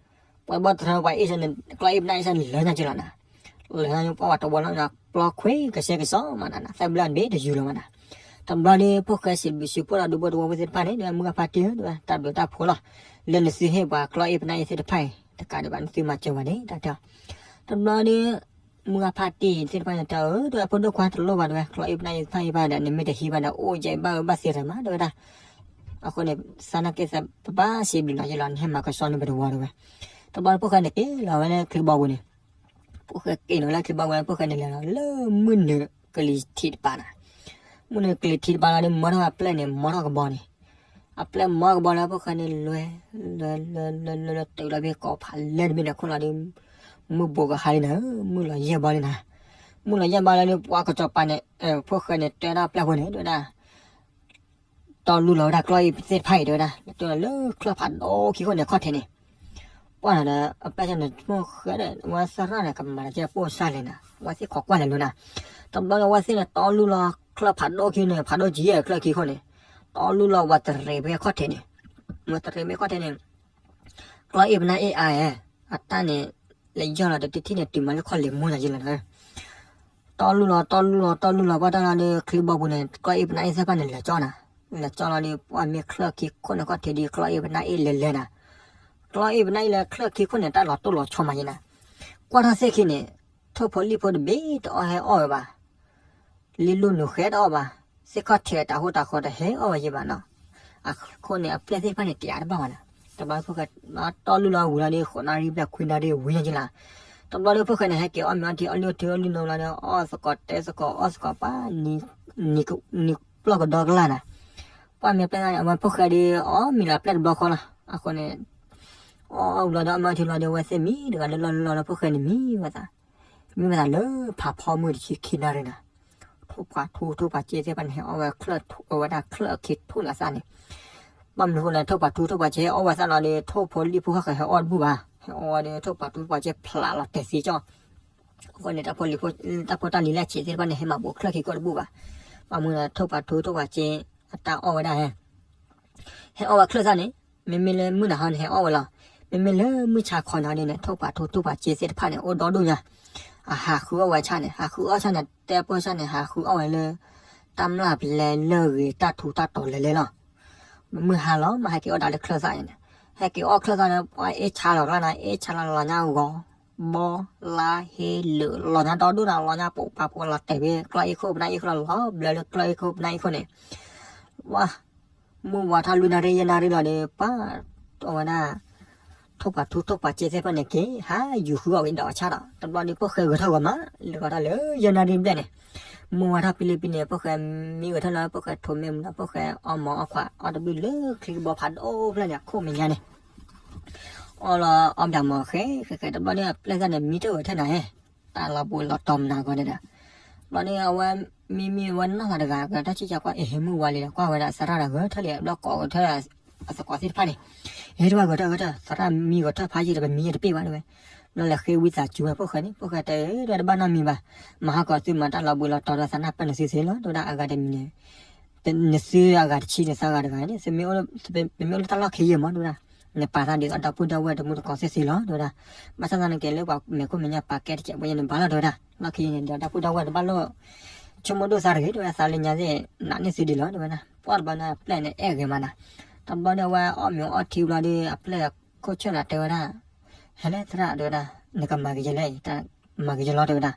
ပှၤဘီတကထြၢ ပှၤအ့ၣ်စၢၤန့ၣ် ကျီၢ်အ့ၣ်ပနၢ်အ့ၣ်စၢၤန့ၣ် လၢညါက့လီၤနၤ. လၢညါပှၤဝဲတဝီလီၤနၤ ပျီခွ့ကဆှဲကဆှီမးနၤ သၢဘျၢၣ်တဘ့ၣ်တယူၤလီၤမးနၤ. တဘျီဒီး ဖိၣ်ဃဲစံးဘျုးစံးဖှိၣ်ဒီးဒူဖိတဝီဖိသ့ၣ်တဖၣ်န့ၣ် မုၢ်အဖါတံၢ်ဧၢ တၢ်ဘျုးတၢ်ဖှိၣ်လီၤ လၢနသုဟ့ၣ်ပှၤကျီၢ်အ့ၣ်ပနၢ်အ့ၣ်သ့ၣ်တဖၣ်အံၤ တကးဒံးဘၣ် နသုမၤစၢၤဝဲန့ၣ် တၢ်တဲအီၤ. တဘျီဒီး မုၢ်အဖါတံၢ်သ့ၣ်တဖၣ်န့ၣ် တဲအီၤ ဒီးဖိဒိၣ်ခွါတလိၣ်ဘၣ်တဲဝဲ ကျီၢ်အ့ၣ်ပနၢ်အ့ၣ်သ့ၣ်တဖၣ်အံၤဘၣ်ဒီး နမ့ၢ်တဟံးဘၣ်ဒီး အိၣ်ယဲၢ်ဘၣ်အၢဘၣ်သီတၢ်မး တဲဝဲဒၣ်. အဃိန့ၣ် သနာ်က့ ပဘၣ်စံးဘျုးနၤယဲလီၤ နဟဲမၤကဆှီန့ၢ်ပတဝီတဲဝဲ. တဘျီဒီးဖိၣ်ဃဲန့ၣ်က့ၤလီၤဝဲလၢချံဘီပူၤန့ၣ် ဖိၣ်ဃဲက့ၤလီၤဝဲလၢချံဘီပူၤန့ၣ် ဖိၣ်ဃဲန့ၣ်လဲၤလီၤလၢမုၢ်နုာ်ကလံၤထံးတပၤနၤ. မုၢ်နုာ်ကလံၤထံးတပၤလီၤဒီး မၢထီၣ်အပျဲၢ်န့ၣ် မၢထီၣ်ကဘီန့ၣ် အပျဲၢ်မၢကဘီလၢဖိၣ်ဃဲန့ၣ်လဲၤ လဲၤလဲၤလဲၤလဲၤလဲၤတုၤလီၤဖဲကိးဖးလဲၢ်တဘ့ၣ်န့ၣ် ခိၣ်လီၤဒီး မုၢ်ဘိးကဟါလံနၤ မုၢ်လီၤယဲၢ်ဘီလံနၤ. မုၢ်လီၤယဲၢ်ဘီလီၤဒီး ပှၤကစီၤပၤန့ၣ် ဖိၣ်ဃဲန့ၣ် တဲဒၣ်ပျဲၢ်ဖိန့ၣ် တဲဝဲဒၣ် တီလူလီၤဝဲဒၣ်ကျီၢ်အ့ၣ်သ့ၣ်တဖၣ်အံၤ တဲဝဲဒၣ် လၢချၢၣ်ဖးဒိၣ်ခံခိၣ်န့ၣ်ခီၣ်ထံးန့ၣ် ပှၢ်နၤဒီး အပျဲၢ်န့ၣ် ဖိၣ်ဃဲဒီး ဝဲသရၣ်န့ၣ် ကမၤတကဲပိၢ်စါလဲၣ်နၤ ဝဲသ့ၣ်ခိးကွၢ်လဲၤလိၤနၤ. တဘျီဒီး ဝဲသ့ၣ်န့ၣ် တီလူလီၤချၢၣ်ဖးဒိၣ်ခံန့ၣ် ဖးဒိၣ်ကံယဲၢ်ချၢၣ်ခံခိၣ်န့ၣ် တီလူလီၤဝဲတရံးဖဲခီၣ်ထံးန့ၣ် ဝဲတရံးဖဲခီၣ်ထံးန့ၣ် ကျီၢ်အ့ၣ်ပနၢ်အ့ၣ်အါ အတၢ်န့ၣ် လၢယီၢ်လီၤတထံၣ်ထံၣ်န့ၣ် တုၤမၤလၢခီၣ်လ့ၤမူနၤယဲလီၤနၤ. တီလူလီၤ တီလူလီၤ တီလူလီၤ ပှၢ်တၢ်လီၤဒီး ချံဘီပူၤန့ၣ် ကျီၢ်အ့ၣ်ပနၢ်အ့ၣ်သ့ၣ်တဖၣ်န့ၣ် လဲၤကၠီနၤ, လဲၤကၠီလီၤဒီး ပှၢ်မ့ၢ်ချၢၣ်ခံခိၣ်န့ၣ်ခီၣ်ထံးဒီး ကျီၢ်အ့ၣ်ပနၢ်အ့ၣ်လဲၤလဲၤနၤ, ကျီၢ်အ့ၣ်ပနၢ်အ့ၣ်လၢချၢၣ်ခံခိၣ်န့ၣ် တၢ်လီၤတိၢ်လီၤဆီမးယဲနၤ, ကွၢ်ထီၣ်သ့ၣ်ခံန့ၣ် ထိၣ်ဖိလံၣ်ဖိတဘ့ၣ်တအီၣ်ဟဲအီၣ်ဝဲဘၣ် လံလူနူၤဃဲတအီၣ်ဘၣ်, သ့ၣ်ခီၣ်ထံးတၢ်ဟူးတၢ်ဃီတဟဲအီၣ်ဝဲယဲဘၣ်နီၤ. အဃိန့ၣ် အပျဲၢ်သ့ၣ်တဖၣ်န့ၣ် တယာ်တဘၣ်ဝဲနၤ. တဘျီဖိၣ်ဃဲတီလူလီၤဝံၤလီၤဒီး ဃိးနၣ်ရံၣ်ဘျဲၣ်ခွံနၣ်ရံၣ်ဝံၤညါက့လီၤ. တဘျီဒီးဖိၣ်ဃဲန့ၣ် ဟဲက့ၤအီၣ်မ့ၤအီထံ အီၣ်လုၢ်အီထံ အီၣ်လုၢ်နီလီၤဒီး အီၣ်သကိးတဲသကိး အီၣ်သကိးပှၤ နံၤပျီၢ်ကဒီကလၢ်နၤ. ပှၢ်မ့ၢ်ပျဲၢ်န့ၣ် အဝဲဖိၣ်ဃဲဒီး အီၣ်မ့ၤလီၤပျဲၢ်တဘျီဃီလီၤ. အဃိန့ၣ် အီၣ်အီၣ်ဝံၤလီၤဒီး အီၣ်မ့ၤအီထံလီၤဒီး အဝဲသ့ၣ်မံတဂၤလၢလီၢ်လၢလီၢ်လၢဖိၣ်ဃဲန့ၣ်မံဝဲသး မံဝဲသးလၢဖးဖီမုၢ်တဆံခံနၣ်ရံၣ်နၤ, ထိၣ်ဖးထူထိၣ်ဖးက့သ့ၣ်တဖၣ်န့ၣ် ဟဲအီၣ်ဝဲချၢၣ်အဝဲဒၣ်ချၢၣ်အခံထိၣ်န့ၣ်အသးန့ၣ်, ဘၣ်မနုၤအဃိလဲၣ် ထိၣ်ဖးထူထိၣ်ဖးက့ဟဲအီၣ်ဝဲသးလီၤဒီး ထိၣ်ဖိလံၣ်ဖိဃၣ်ဃၣ်ဟဲအီၣ်တဘူၣ်ဘၣ်, ဟဲအီၣ်ဝဲဒီးထိၣ်ဖးထူထိၣ်ဖးက့ဖျးလီၤတဲာ်သ့ကၠီ အဃိန့ၣ် တၢ်ဖိလံၣ်ဖိ တၢ်ဖိတၢ်လံၤလၢအဆံးသ့ၣ်တဖၣ်န့ၣ် ဟဲမၤဘူးချၢၣ်ခံခိၣ်တဘူၣ်ဘၣ်. ဘၣ်မနုၤလဲၣ် ထိၣ်ဖးထူထိၣ်ဖးက့ အတၢ်အီၣ်ဝဲဒၣ်ဟဲ ဟဲအီၣ်ဝဲချၢၣ်သၣ်န့ၣ်, မ့မ့ၢ်လၢမုၢ်နၤဟီန့ၣ် ဟဲအီၣ်ဝဲလီၤ. မ့မ့ၢ်လၢမုၢ်ဆါခီနၤဒ်န့ၣ် ထိၣ်ဖးထူထိၣ်ဖးက့သ့ၣ်တဖၣ်န့ၣ် အိၣ်ဒီဒူၣ်ညါ, အဟးဃုအီၣ်ဝဲဆၣ်န့ၣ် ဟးဃုအီၣ်ဆၣ်န့ၣ် တဲပၢၢ်ဆၣ်န့ၣ် ဟးဃုအီၣ်ဝဲလၢ တၢ်မျၢ်ပလဲလၢဂ့ၤ တၢ်ထူတၢ်တီၤလဲၤလဲလီၤ. မုၢ်ဟါလီၤ မ့ၢ်ဟဲက့ၤအီၣ်ဒၣ်လၢချၢၣ်သၣ်န့ၣ်, ဟဲက့ၤအီၣ်ချၢၣ်သၣ်န့ၣ် ပှၤအ့ၣ်ဆါလီၤကျါနၤ အ့ၣ်ဆါလီၤလီၤညါဂီၤ ဘီ လါ ဟ့ လၢာ် လီၤညါဒီဒူၣ်နၤ လီၤညါပိာ်ပၤပိာ်လီၤတဲာ်ဖဲ ကျီၢ်အ့ၣ်ခိၣ်ပနၢ်အ့ၣ်ခိၣ်လီၤ လီၤဘျၢလၢကျီၢ်အ့ၣ်ခိၣ်ပနၢ်အ့ၣ်ခိၣ်န့ၣ်, ဝါ မုၢ်ဝါထီၣ်လွံၢ်နၣ်ရံၣ်ယဲၢ်နၣ်ရံၣ်လီၤဒီး ပှၤ အဝဲဒၣ် ထိၣ်ဖးထူထိၣ်ဖးက့သ့ၣ်တဖၣ်န့ၣ်က့ၤ ဟးယူၤဃုအီၣ်ဝဲဒီးအဆၣ်ဒီး တဘျီဒီး ဖိၣ်ဃဲဂဲၤထီၣ်ဂီၤမး လၢဂီၤတၢ်လၢယဲၢ်နၣ်ရံၣ်ဘျဲၣ်န့ၣ်, မုၢ်ဝါထီၣ်ဖံလံးပံန့ၣ် ဖိၣ်ဃဲမံဂဲၤထီၣ်လၢ ဖိၣ်ဃဲထိးမ့ၢ်မူနီၤ ဖိၣ်ဃဲအီၣ်မီၤအီၣ်ခွး အီၣ်တဘျုးလၢချံကဘီဖးဒိၣ်ဖျၢၣ်န့ၣ် အခိၣ်မဲာ်ညါန့ၣ် အီၣ်လီၤအီၣ်ဘၣ်မီၤဃဲဃဲဃဲ တဘျီဒီး အပျဲၢ်သၣ်န့ၣ် မံတအိၣ်ထဲနၤဟဲ, တၢ်လီၤပူၤလီၤတီၤမနၤဂီၤန့ၣ်ဒီး, ဘျီဒီး အဝဲမံမံဝဲနီၢ်သးတဂၤ ကတၢ်ဆံၣ်ကၢ်ကွၢ် အ့ၣ် ဟဲမုၢ်ဝါလံဒီး ကွၢ်ဝဲဒၣ်သရၣ်ဒီး ဂဲၤထၢၣ်လံ ဘျီကိးဂဲၤထၢၣ် အသကိးသ့ၣ်တဖၣ်န့ၣ်, ဟဲတဝဲဂဲၤထၢၣ်ဂဲၤထၢၣ် သရၣ်မံဂဲၤထၢၣ်ဖးယံာ်ဒီး ပမံယဲတပ့ၢ်ဘၣ်တဲဝဲ, ဘျီလဲၤဃ့ဝံသးစူၤဝဲဖိၣ်ဃဲန့ၣ် ဖိၣ်ဃဲတဲဒီး တဘၣ်နီတမံၤဘၣ်, မၤဟါကီးသုမၤတၢ်လီၤဘှံးလီၤတီၤဒီးသးနၢ်ပၢၢ်နသုသ့လီၤ တဲဝဲဒၣ်, အဂၤတမံၤန့ၣ် နသုအဂၤတဆံဒီးသးဂၤတဂၤန့ၣ် သုမ့ၢ်အိၣ်လၢတၢ်လီၢ်ခံယဲၢ်မး တဲဝဲဒၣ်, နပာ်သးဒ်သိးဒီပုၢ်ဒီဝဲၢ်တမူတကိးသ့ၣ်သ့လီၤ တဲဝဲဒၣ်, ဘၣ်ဆၣ်သနာ်က့လၢပှၤမဲာ်ခိၣ်မဲာ်ညါပာ်ကဲတစဲးဖိယဲၢ်န့ၣ်ဘၣ်လီၤ တဲဝဲဒၣ်, လီၢ်ခံန့ၣ်ဒီးဒီပုၢ်ဒီဝဲၢ်တဘၣ်လိၣ် ဆိကမိၣ်ဒိၣ်သးတဂ့ၤ တဲဝဲဒၣ်, သးလၢညါသ့ၣ် နာ်န့ၢ်သုဒံးလီၤ တဲဝဲဒၣ်, ပှၢ်တဘျီန့ၣ် အပျဲၢ်န့ၣ်အဲၣ်ဂ့ၤမးနၤ, တဘျီန့ၣ်ဝဲအီၣ်မ့ၤအီထံဘျီဒီး အပျဲၢ်ခိၣ်ဆၢၣ်နၤတဲဝဲဒၣ်, ဟဲလၢသရၣ် တဲဝဲဒၣ်, နကမၤကယဲလဲၣ်, မၤကယဲလီၤ တဲဝဲဒၣ်,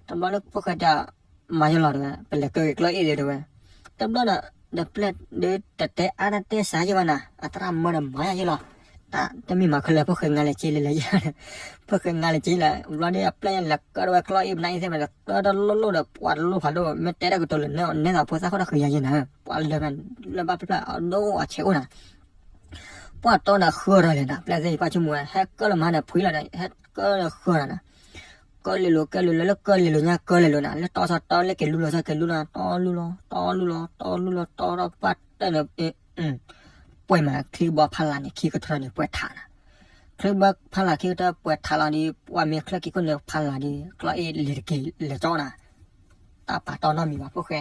တဘျီန့ၣ်ဖိၣ်ဃဲတဲ မၤယလီၤ တဲဝဲ, ပလဲၤကၢက့ၤကျီၢ်အ့ၣ်လံ တဲဝဲ, တဘျီဒီး ဒီးပျဲၢ်ဒီးတတဲအါတၢ်တဲစှၤယဲၢ်ဘၣ်နၤ, အသရၣ်မၢဒီးမၤယဲလီၤ, တၢ်တမ့ၢ်မၤခဲလၢာ် ဖိၣ်ဃဲငါလဲၤက့ၤလဲၤလဲၤယဲၢ်, ဖိၣ်ဃဲငါလဲၤက့ၤလဲၤ ဘျီဒီးအပျဲၢ်လဲၤကၢဒီးဝဲကျီၢ်အ့ၣ်ပနၢ်အ့ၣ်သ့ၣ်မးဒီး ကၢတလိၣ်လိၣ်ဒီး ပှၤတလိၣ်ဖးဒိၣ် မ့ၢ်တဲတၢ်ကတိၤလၢနဲသိးဖိသၣ်ခိၣ်ဒီးဃုာ်ယၤယဲၢ်နၤ, ပှၤလၢ လၢဘၣ်ပျၢ်အဒိၣ်အဆဲးအိၣ်နၤ ပှၤတီန့ၣ်ဃၢဒီးလဲၣ်နၤ, ပျဲၢ်သ့ၣ်ယပၢ်ဆိကမိၣ်ဝဲ ဟဲကၢလၢမၤန့ၣ်ဖှံလီၤဒီး ဟဲကၢလၢဃၢနၤနၤ, ကၢလ့လိၤကၢလ့လိၤ လၢကၢလ့လိၤညါကၢလ့လိၤနၤ, လၢတီဆၢတီလၢက့ၤလူလီၤဆၢက့ၤလူလီၤ တီလူလီၤ တီလူလီၤ တီဒီးပှၢ်တၢၢ်န့ၣ် ပှဲၤမး ချံကဘီဖးလၢ်န့ၣ် ခံကထၢန့ၣ် ပှဲၤထးနၤ, ချံကဘီဖးလၢ်ခံကထၢပှဲၤထးလီၤဒီး ပှၢ်မ့ၢ်ချၢၣ်က့ၤခိၣ်န့ၣ်ဖးလၢ်ဒီး ကျီၢ်အ့ၣ်လံၤတက့ၤလဲၤကၠီနၤ တၢ်ပာ်တီနီတမံၤဘၣ် ဖိၣ်ဃဲ,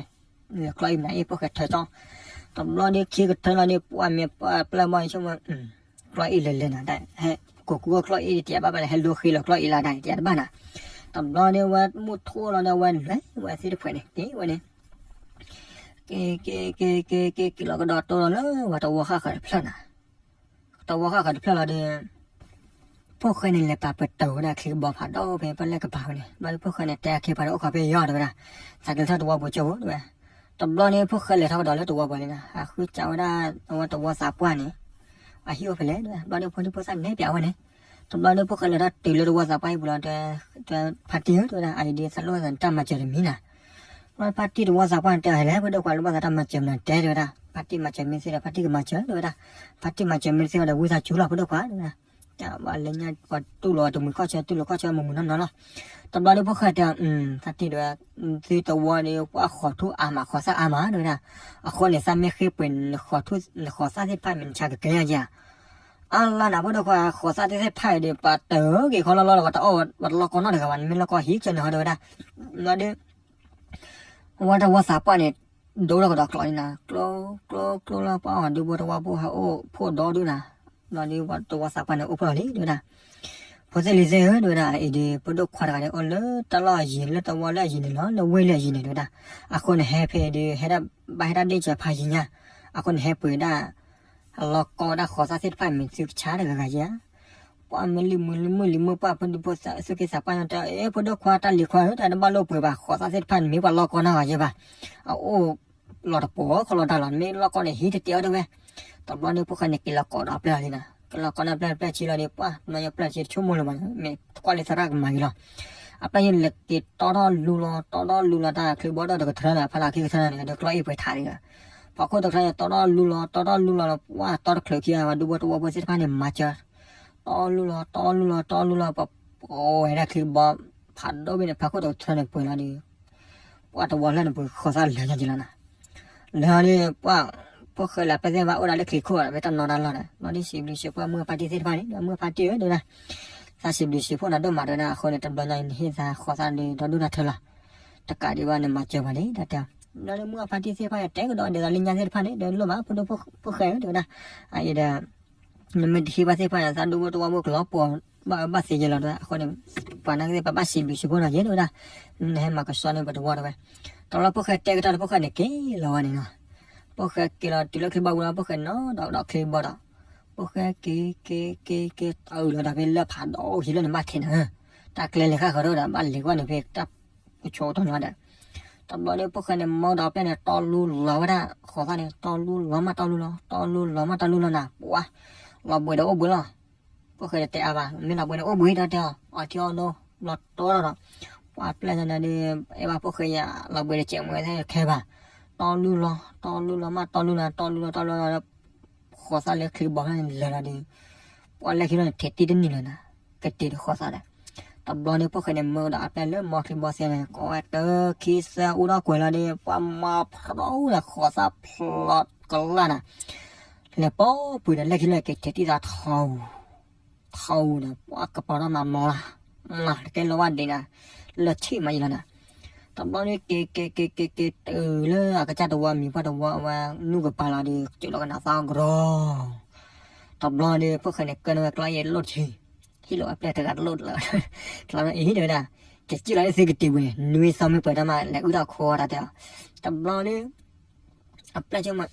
ကျီၢ်အ့ၣ်မနုၤအ့ၣ်ဖိၣ်ဃဲထၢကၠီ, တဘျီဒီးခံကထၢလီၤဒီး ပှၢ်မ့ၢ်ပျဲၢ်ဘီဆိကမိၣ် ကျီၢ်အ့ၣ်လဲၤလဲၤနၤဒၣ်, ဟဲကိးကူအီၣ်ကျီၢ်အ့ၣ်တယးဘၣ်ဘၣ်လဲၣ် ဟဲလိဃ့လီၤကျီၢ်အ့ၣ်လၢဒၣ်တယးတဘၣ်နၤ, တဘျီဒီးဝဲမုၢ်ထူၣ်လီၤဒီး ဝဲလဲၤဝဲသ့ၣ်တဖှဲးန့ၣ်က့ၤဝဲန့ၣ်, က့ၤက့ၤက့ၤက့ၤက့ၤက့ၤလီၤကဒီးတိလီၤလၢဝဲတဝီဃၣ်ဃၢၤတဖျၢၣ်နၤ, တဝီဃၣ်ဃၢၤတဖျၢၣ်လီၤဒီး ဖိၣ်ဃဲန့ၣ်လဲၤပာ်ပတုာ်ဝဲဒၣ်ချံကဘီဖးဒိၣ်ဖဲပလဲၣ်ကပၤဝဲန့ၣ်, ဘျီဒီးဖိၣ်ဃဲန့ၣ်တဲအခ့အပှၤဒီးအိၣ်ခိးဖဲယီၤတဲဝဲဒၣ်, သးကလဲၤထီၣ်တဝီပူၤကၠိဖိတဲဝဲ, တဘျီန့ၣ်ဖိၣ်ဃဲလဲၤထီၣ်ကဒီးလၢတဝီပူၤလံနၤ, အဃုကးဝဲဒၣ် အဝဲတဝီသးပှၢ်န့ၣ် အဟံၣ်အိၣ်ဖဲလဲၣ်တဲဝဲ, ဘျီဒီးဖိဒံဖိသၣ်နဲၣ်ပၠးဝဲန့ၣ်, တဘျီဒီးဖိၣ်ဃဲလဲၤထီၣ်တုၤလၢတဝီသးပှၢ်ဟံၣ်ပူၤလီၤ, တဲဝဲဖါတံၢ်ဧၢ တဲဝဲဒၣ် အအံၤဒ်သးလိၣ်သးန့ၣ်တၢ်မၤစၢၤတမံၤနၤ, ဘျီဖါတံၢ်တဝီသးပှၢ်န့ၣ်တဲအီၤလဲၣ် ဖိဒိၣ်ခွါလၢဘၣ်သးတၢ်မၤစၢၤမနုၤတဲတဲဝဲဒၣ်, ဖါတံၢ်မၤစၢၤမ့ၢ်သ့ဒီး ဖါတံၢ်ကမၤစၢၤတဲဝဲဒၣ်, ဖါတံၢ်မၤစၢၤမ့ၢ်သ့ဒီးဝံသးစူၤလီၤဖိဒိၣ်ခွါတဲဝဲဒၣ်, တၢ်ဘၣ်လၢညါပှၤတူၢ်လိာ်တမှံၤခီၣ်ဆၢတူၢ်လိာ်ခီၣ်ဆၢမုာ်မုာ်နီၢ်နီၢ်လီၤ, တဘျီဒီးဖိၣ်ဃဲတဲ ဖါတံၢ်တဲဝဲ, သုတဝီဒီးပှၤဃီၤထူၣ်အါမးဃီၤသၣ်အါမးတဲဝဲဒၣ်, အဃိန့ၣ်သးမ့ၢ်ဃ့ပှဲၤ နဃီၤသၣ်သ့ၣ်တဖၣ်မ့ၢ်နဆါကကဲယၤယၤ အါလါနၤဖိဒိၣ်ခွါ ဃီၤသၣ်သ့ၣ်တဖၣ်အံၤဒီး ပှၤတၢၢ်က့ၤခီလီၤလီၤဒီး ပှၤတအီၣ်ဝဲ ပှၤတလီၢ်ကီၢ်နီတဂၤဘၣ် နမ့ၢ်လီၢ်ကီၢ်ဟံးကၢန့ၣ်ဟီတဲဝဲဒၣ်, ဘျီဒီး ဝဲတဝီသးပှၢ်န့ၣ် ဒိၣ်ထီၣ်ကဒီးကျိးန့ၣ်နၤ, ကျိ ကျိ ကျိလၢပှၤအီၣ်ဒုးဘိတဝီဖိဟဲအိၣ်ဖှိၣ်ဒီဒုနၤ, ဘျီဒီးဝဲတဝီသးပှၢ်န့ၣ်အိၣ်ဖှိၣ်လီၤလံတဲဝဲဒၣ်, ဖိသ့ၣ်လံၤသ့ၣ်ဧၢ တဲဝဲဒၣ်, အံၤဒီး ဖိဒိၣ်ခွါတဂၤန့ၣ် အိၣ်လၢတၢ်လီၢ်အယံၤ လၢတဝီလၢအယံၤန့ၣ်လီၤ လၢဝ့ၢ်လၢအယံၤန့ၣ် တဲဝဲဒၣ်, အဃိန့ၣ်ဟဲဖဲအံၤဒီး ဟဲဒၣ် ဘၣ်ဟဲဒၣ်ဒ့ၣ်စၢၤဖးယံၤညါ, အဃိန့ၣ်ဟဲပှ့ၤဒၣ် အလီၢ်ကီၢ်ဝဲဒၣ်ဃိးသၣ်သ့ၣ်တဖၣ်မ့ၢ်သုကဆါတဂၤဂၤယဲၢ်ဧါ, ပှၤမ့ၢ်လံၤမုာ်လံၤမုာ်လံၤမုာ်ပှၢ်ဖိဒံဖိသၣ် သူၣ်က့သးပှၢ်ညါတဲ အ့ ဖိဒိၣ်ခွါတၢ်လံၤခွါဧၢ တၢ်တဘၣ်လိၣ်ပှ့ၤဘၣ် ဃိးသၣ်သ့ၣ်တဖၣ်န့ၣ်မ့ၢ်ပှၤလီၢ်ကီၢ်နီတဂၤယဲၢ်ဘၣ်, အအိၣ်လီၤတပိၤခီလီၤတၢ်လီၤ မ့ၢ်လီၢ်ကီၢ်န့ၣ် ဟံးတတဲအီၤတဲဝဲ, တဘျီန့ၣ်ဖိၣ်ဃဲန့ၣ်က့ၤလီၤကိးဒီးပျဲၢ်လံနၤ, က့ၤလီၤကိးန့ၣ်ပျဲၢ်ပျဲၢ်ဆံလီၤဒီး ပှၢ် မ့ၢ်ပျဲၢ်ဆံတဆိကမိၣ်လၢၤမး မ့ၢ်ကွၢ်လၢသရၣ်ကမၤဂ့ၤလီၤ, အပျဲၢ်ယလဲၤက့ၤတီထီၣ်လူလီၤ တီထီၣ်လူလီၤ တၢ်ချံဘီဒီးတကထၢလီၤ ဖးလၢခံကထၢန့ၣ် ဒီးကျီၢ်အ့ၣ်ပှဲၤထးလံ, ဖီခိၣ်တကထၢန့ၣ် တီထီၣ်လူလီၤ တီထီၣ်လူလီၤလီၤ ပှၢ်တီတချုးခံဂၤ ပှၤဒူဖိတဝီဖိသ့ၣ်တဖၣ်န့ၣ် မၤစၢၤ, တီလူလီၤ တီလူလီၤ တီလူလီၤ ပဝဲဒၣ်ချံဘီ ဖးဒိၣ်ဘ့ၣ်န့ၣ် ဖီခိၣ်တကထၢန့ၣ်ပှဲၤလီၤဒီး ပှၢ်တဝီလၢန့ၣ်ပှဲၤဃိးသၣ်လၢာ်ညါက့ၤလီၤနၤ, လၢာ်န့ၣ်ပှၢ် ဖိၣ်ဃဲလၢပျဲၢ်သ့ၣ်တဖၣ်အိၣ်ဒၣ်လၢချံခိၣ်ဒီး ဖဲတၢ်နီတၢ်လီၢ်န့ၣ် ဘျီဒ်စံးဘျုးစံးဖှိၣ်မုၢ်ဖါတံၢ်သ့ၣ်တဖၣ်န့ၣ် ဒီးမုၢ်ဖါတံၢ်ဧၢ တဲဝဲဒၣ်, သးစံးဘျုးစံးဖှိၣ်နၤဒိၣ်မး တဲဝဲဒၣ်, အဃိန့ၣ် တဘျီညါအံၤ နဟ့ၣ်သးဃိးသၣ်ဒီး ဒီဒူၣ်တၢ်ထၢလီၤ, တကးဒံးဘၣ်နမၤစၢၤပှၤန့ၣ် တၢ်တဲအီၤ, ဘျီဒ်မုၢ်ဖါတံၢ်သ့ၣ်တဖၣ်တဲကဒီး ဒ်သိးလၢညါသ့ၣ်တဖၣ်န့ၣ် ဒီးလိၣ်ဘၣ် ဖိဒိၣ်ဖိၣ်ဃဲဧၢ တဲဝဲဒၣ်, အအံၤဒီး နမ့ၢ်တဟ့ၣ်ဘၣ်သ့ၣ်တဖၣ်န့ၣ် သးဒူဖိတဝီဖိကလီၤပှီၤဘၣ်အၢဘၣ်သီယဲၢ်လီၤတဲဝဲ, အဃိန့ၣ် ပှၤနာ်က့သ့ၣ် ပဘၣ်စံးဘျုးစံးဖှိၣ်နၤယဲၢ် တဲဝဲဒၣ်, နဟဲမၤကဆှီန့ၢ်ပတဝီတဲဝဲ, တဘျီဖိၣ်ဃဲတဲကတၢၢ်ဒီး ဖိၣ်ဃဲန့ၣ်က့ၤလီၤဝဲန့ၣ်လီၤ, ဖိၣ်ဃဲက့ၤလီၤတုၤလၢချံဘီပူၤလီၤ ဖိၣ်ဃဲနီၤဒီးဒီးချံဘီဒီး, ဖိၣ်ဃဲက့ၤက့ၤက့ၤက့ၤတအုးလီၤဒီး ဖဲလၢဖးဒိၣ်ဟံးလၢနဘၣ်ထဲန့ၣ်, တၢ်ကျဲလဲၤဃၣ်ဃၢၤဒီး ဘၣ်လဲၤကွၢ်န့ၣ်ဖဲတၢ်ကဆိးတၢ်လီၤဒီး တဘျီဒီး ဖိၣ်ဃဲန့ၣ် မၢဒီးပျဲၢ်န့ၣ် တီလူလီၤဝဲဒၣ် ဃိးသၣ်န့ၣ် တီလူလီၤမးတီလူလီၤ တီလူလီၤမးတီလူလီၤနၤ ပှၤ လီၤဘှံးဒီးအိၣ်ဘှံးလီၤ, ဖိၣ်ဃဲတတဲအါဘၣ် မ့ၢ်လီၤဘှံးဒီးအိၣ်ဘှံးဒီးတဲအီၤ အီထံအီနိ လီၤတီဒီး, ပှၤပျဲၢ်န့ၣ်ဒီး အဲၣ်ဘၣ်ဖိၣ်ဃဲယၤ လီၤဘှံးဒီးကဲးမွဲခဲဘၣ်, တီလူလီၤ တီလူလီၤမးတီလူလီၤ တီလူလီၤတီလူလီၤတီလူလီၤဒီး ဃိးသၣ်လၢချံဘီဖျၢၣ်န့ၣ်လၢာ်လီၤဒီး ပှၤလဲၤခံလီၤန့ၣ် ထဲးတံၢ်တနံၤလၢၤနၤ, ကတ့ၤဒီးဃိးသၣ်ဒီး, တဘျီန့ၣ် ဖိၣ်ဃဲန့ၣ် မၢကဒီးအပျဲၢ်လၢမီချံဘီစဲန့ၣ် ကိးဝဲတၢ်ခံသၢအူဒီးကွဲးလီၤဒီး ပှၤမၤဖျိဒီးဃိးသၣ်ဖျိကလၢ်နၤ, လဲၤပိာ်ပှ့ၤဒီး လၢခံလၢက့ၤထဲးတံၢ်သးထီအူ, ထီအူဒီး ပှၤကပီၤထီၣ်မးမး, မးတကဲလီၤဝဲဒံးနၤ, လၢဆံၣ်မးယံၤလီၤနၤ. တဘျီန့ၣ်က့ၤက့ၤက့ၤက့ၤက့ၤတုၤလၢအကစၢ်တဝီ မံၤပှၢ်တဝီ အဝဲနူၢ်ကပၤလီၤဒီး ကၠိလီၤကနၣ်သီကရီ တဘျီန့ၣ် ဖိၣ်ဃဲန့ၣ် ကၢၢ်န့ၢ်ဝဲကျီၢ်အ့ၣ်လိၣ်တဆံ, ဟ့ၣ်လီၤအပျဲၢ်တဂၤတလိၣ်တလၢ, ကျီၢ်အ့ၣ်ဒီးဝဲဒၣ်, ကစံၣ်လီၤလၢသုကတံၤပူၤန့ၣ် နွံသီမ့ၢ်ပှဲၤတၢ်မး လဲၤအုၣ်ထီၣ်ခိအီၤတၢ်တဲအီၤ, တဘျီန့ၣ် အပျဲၢ်ဆိကမိၣ်,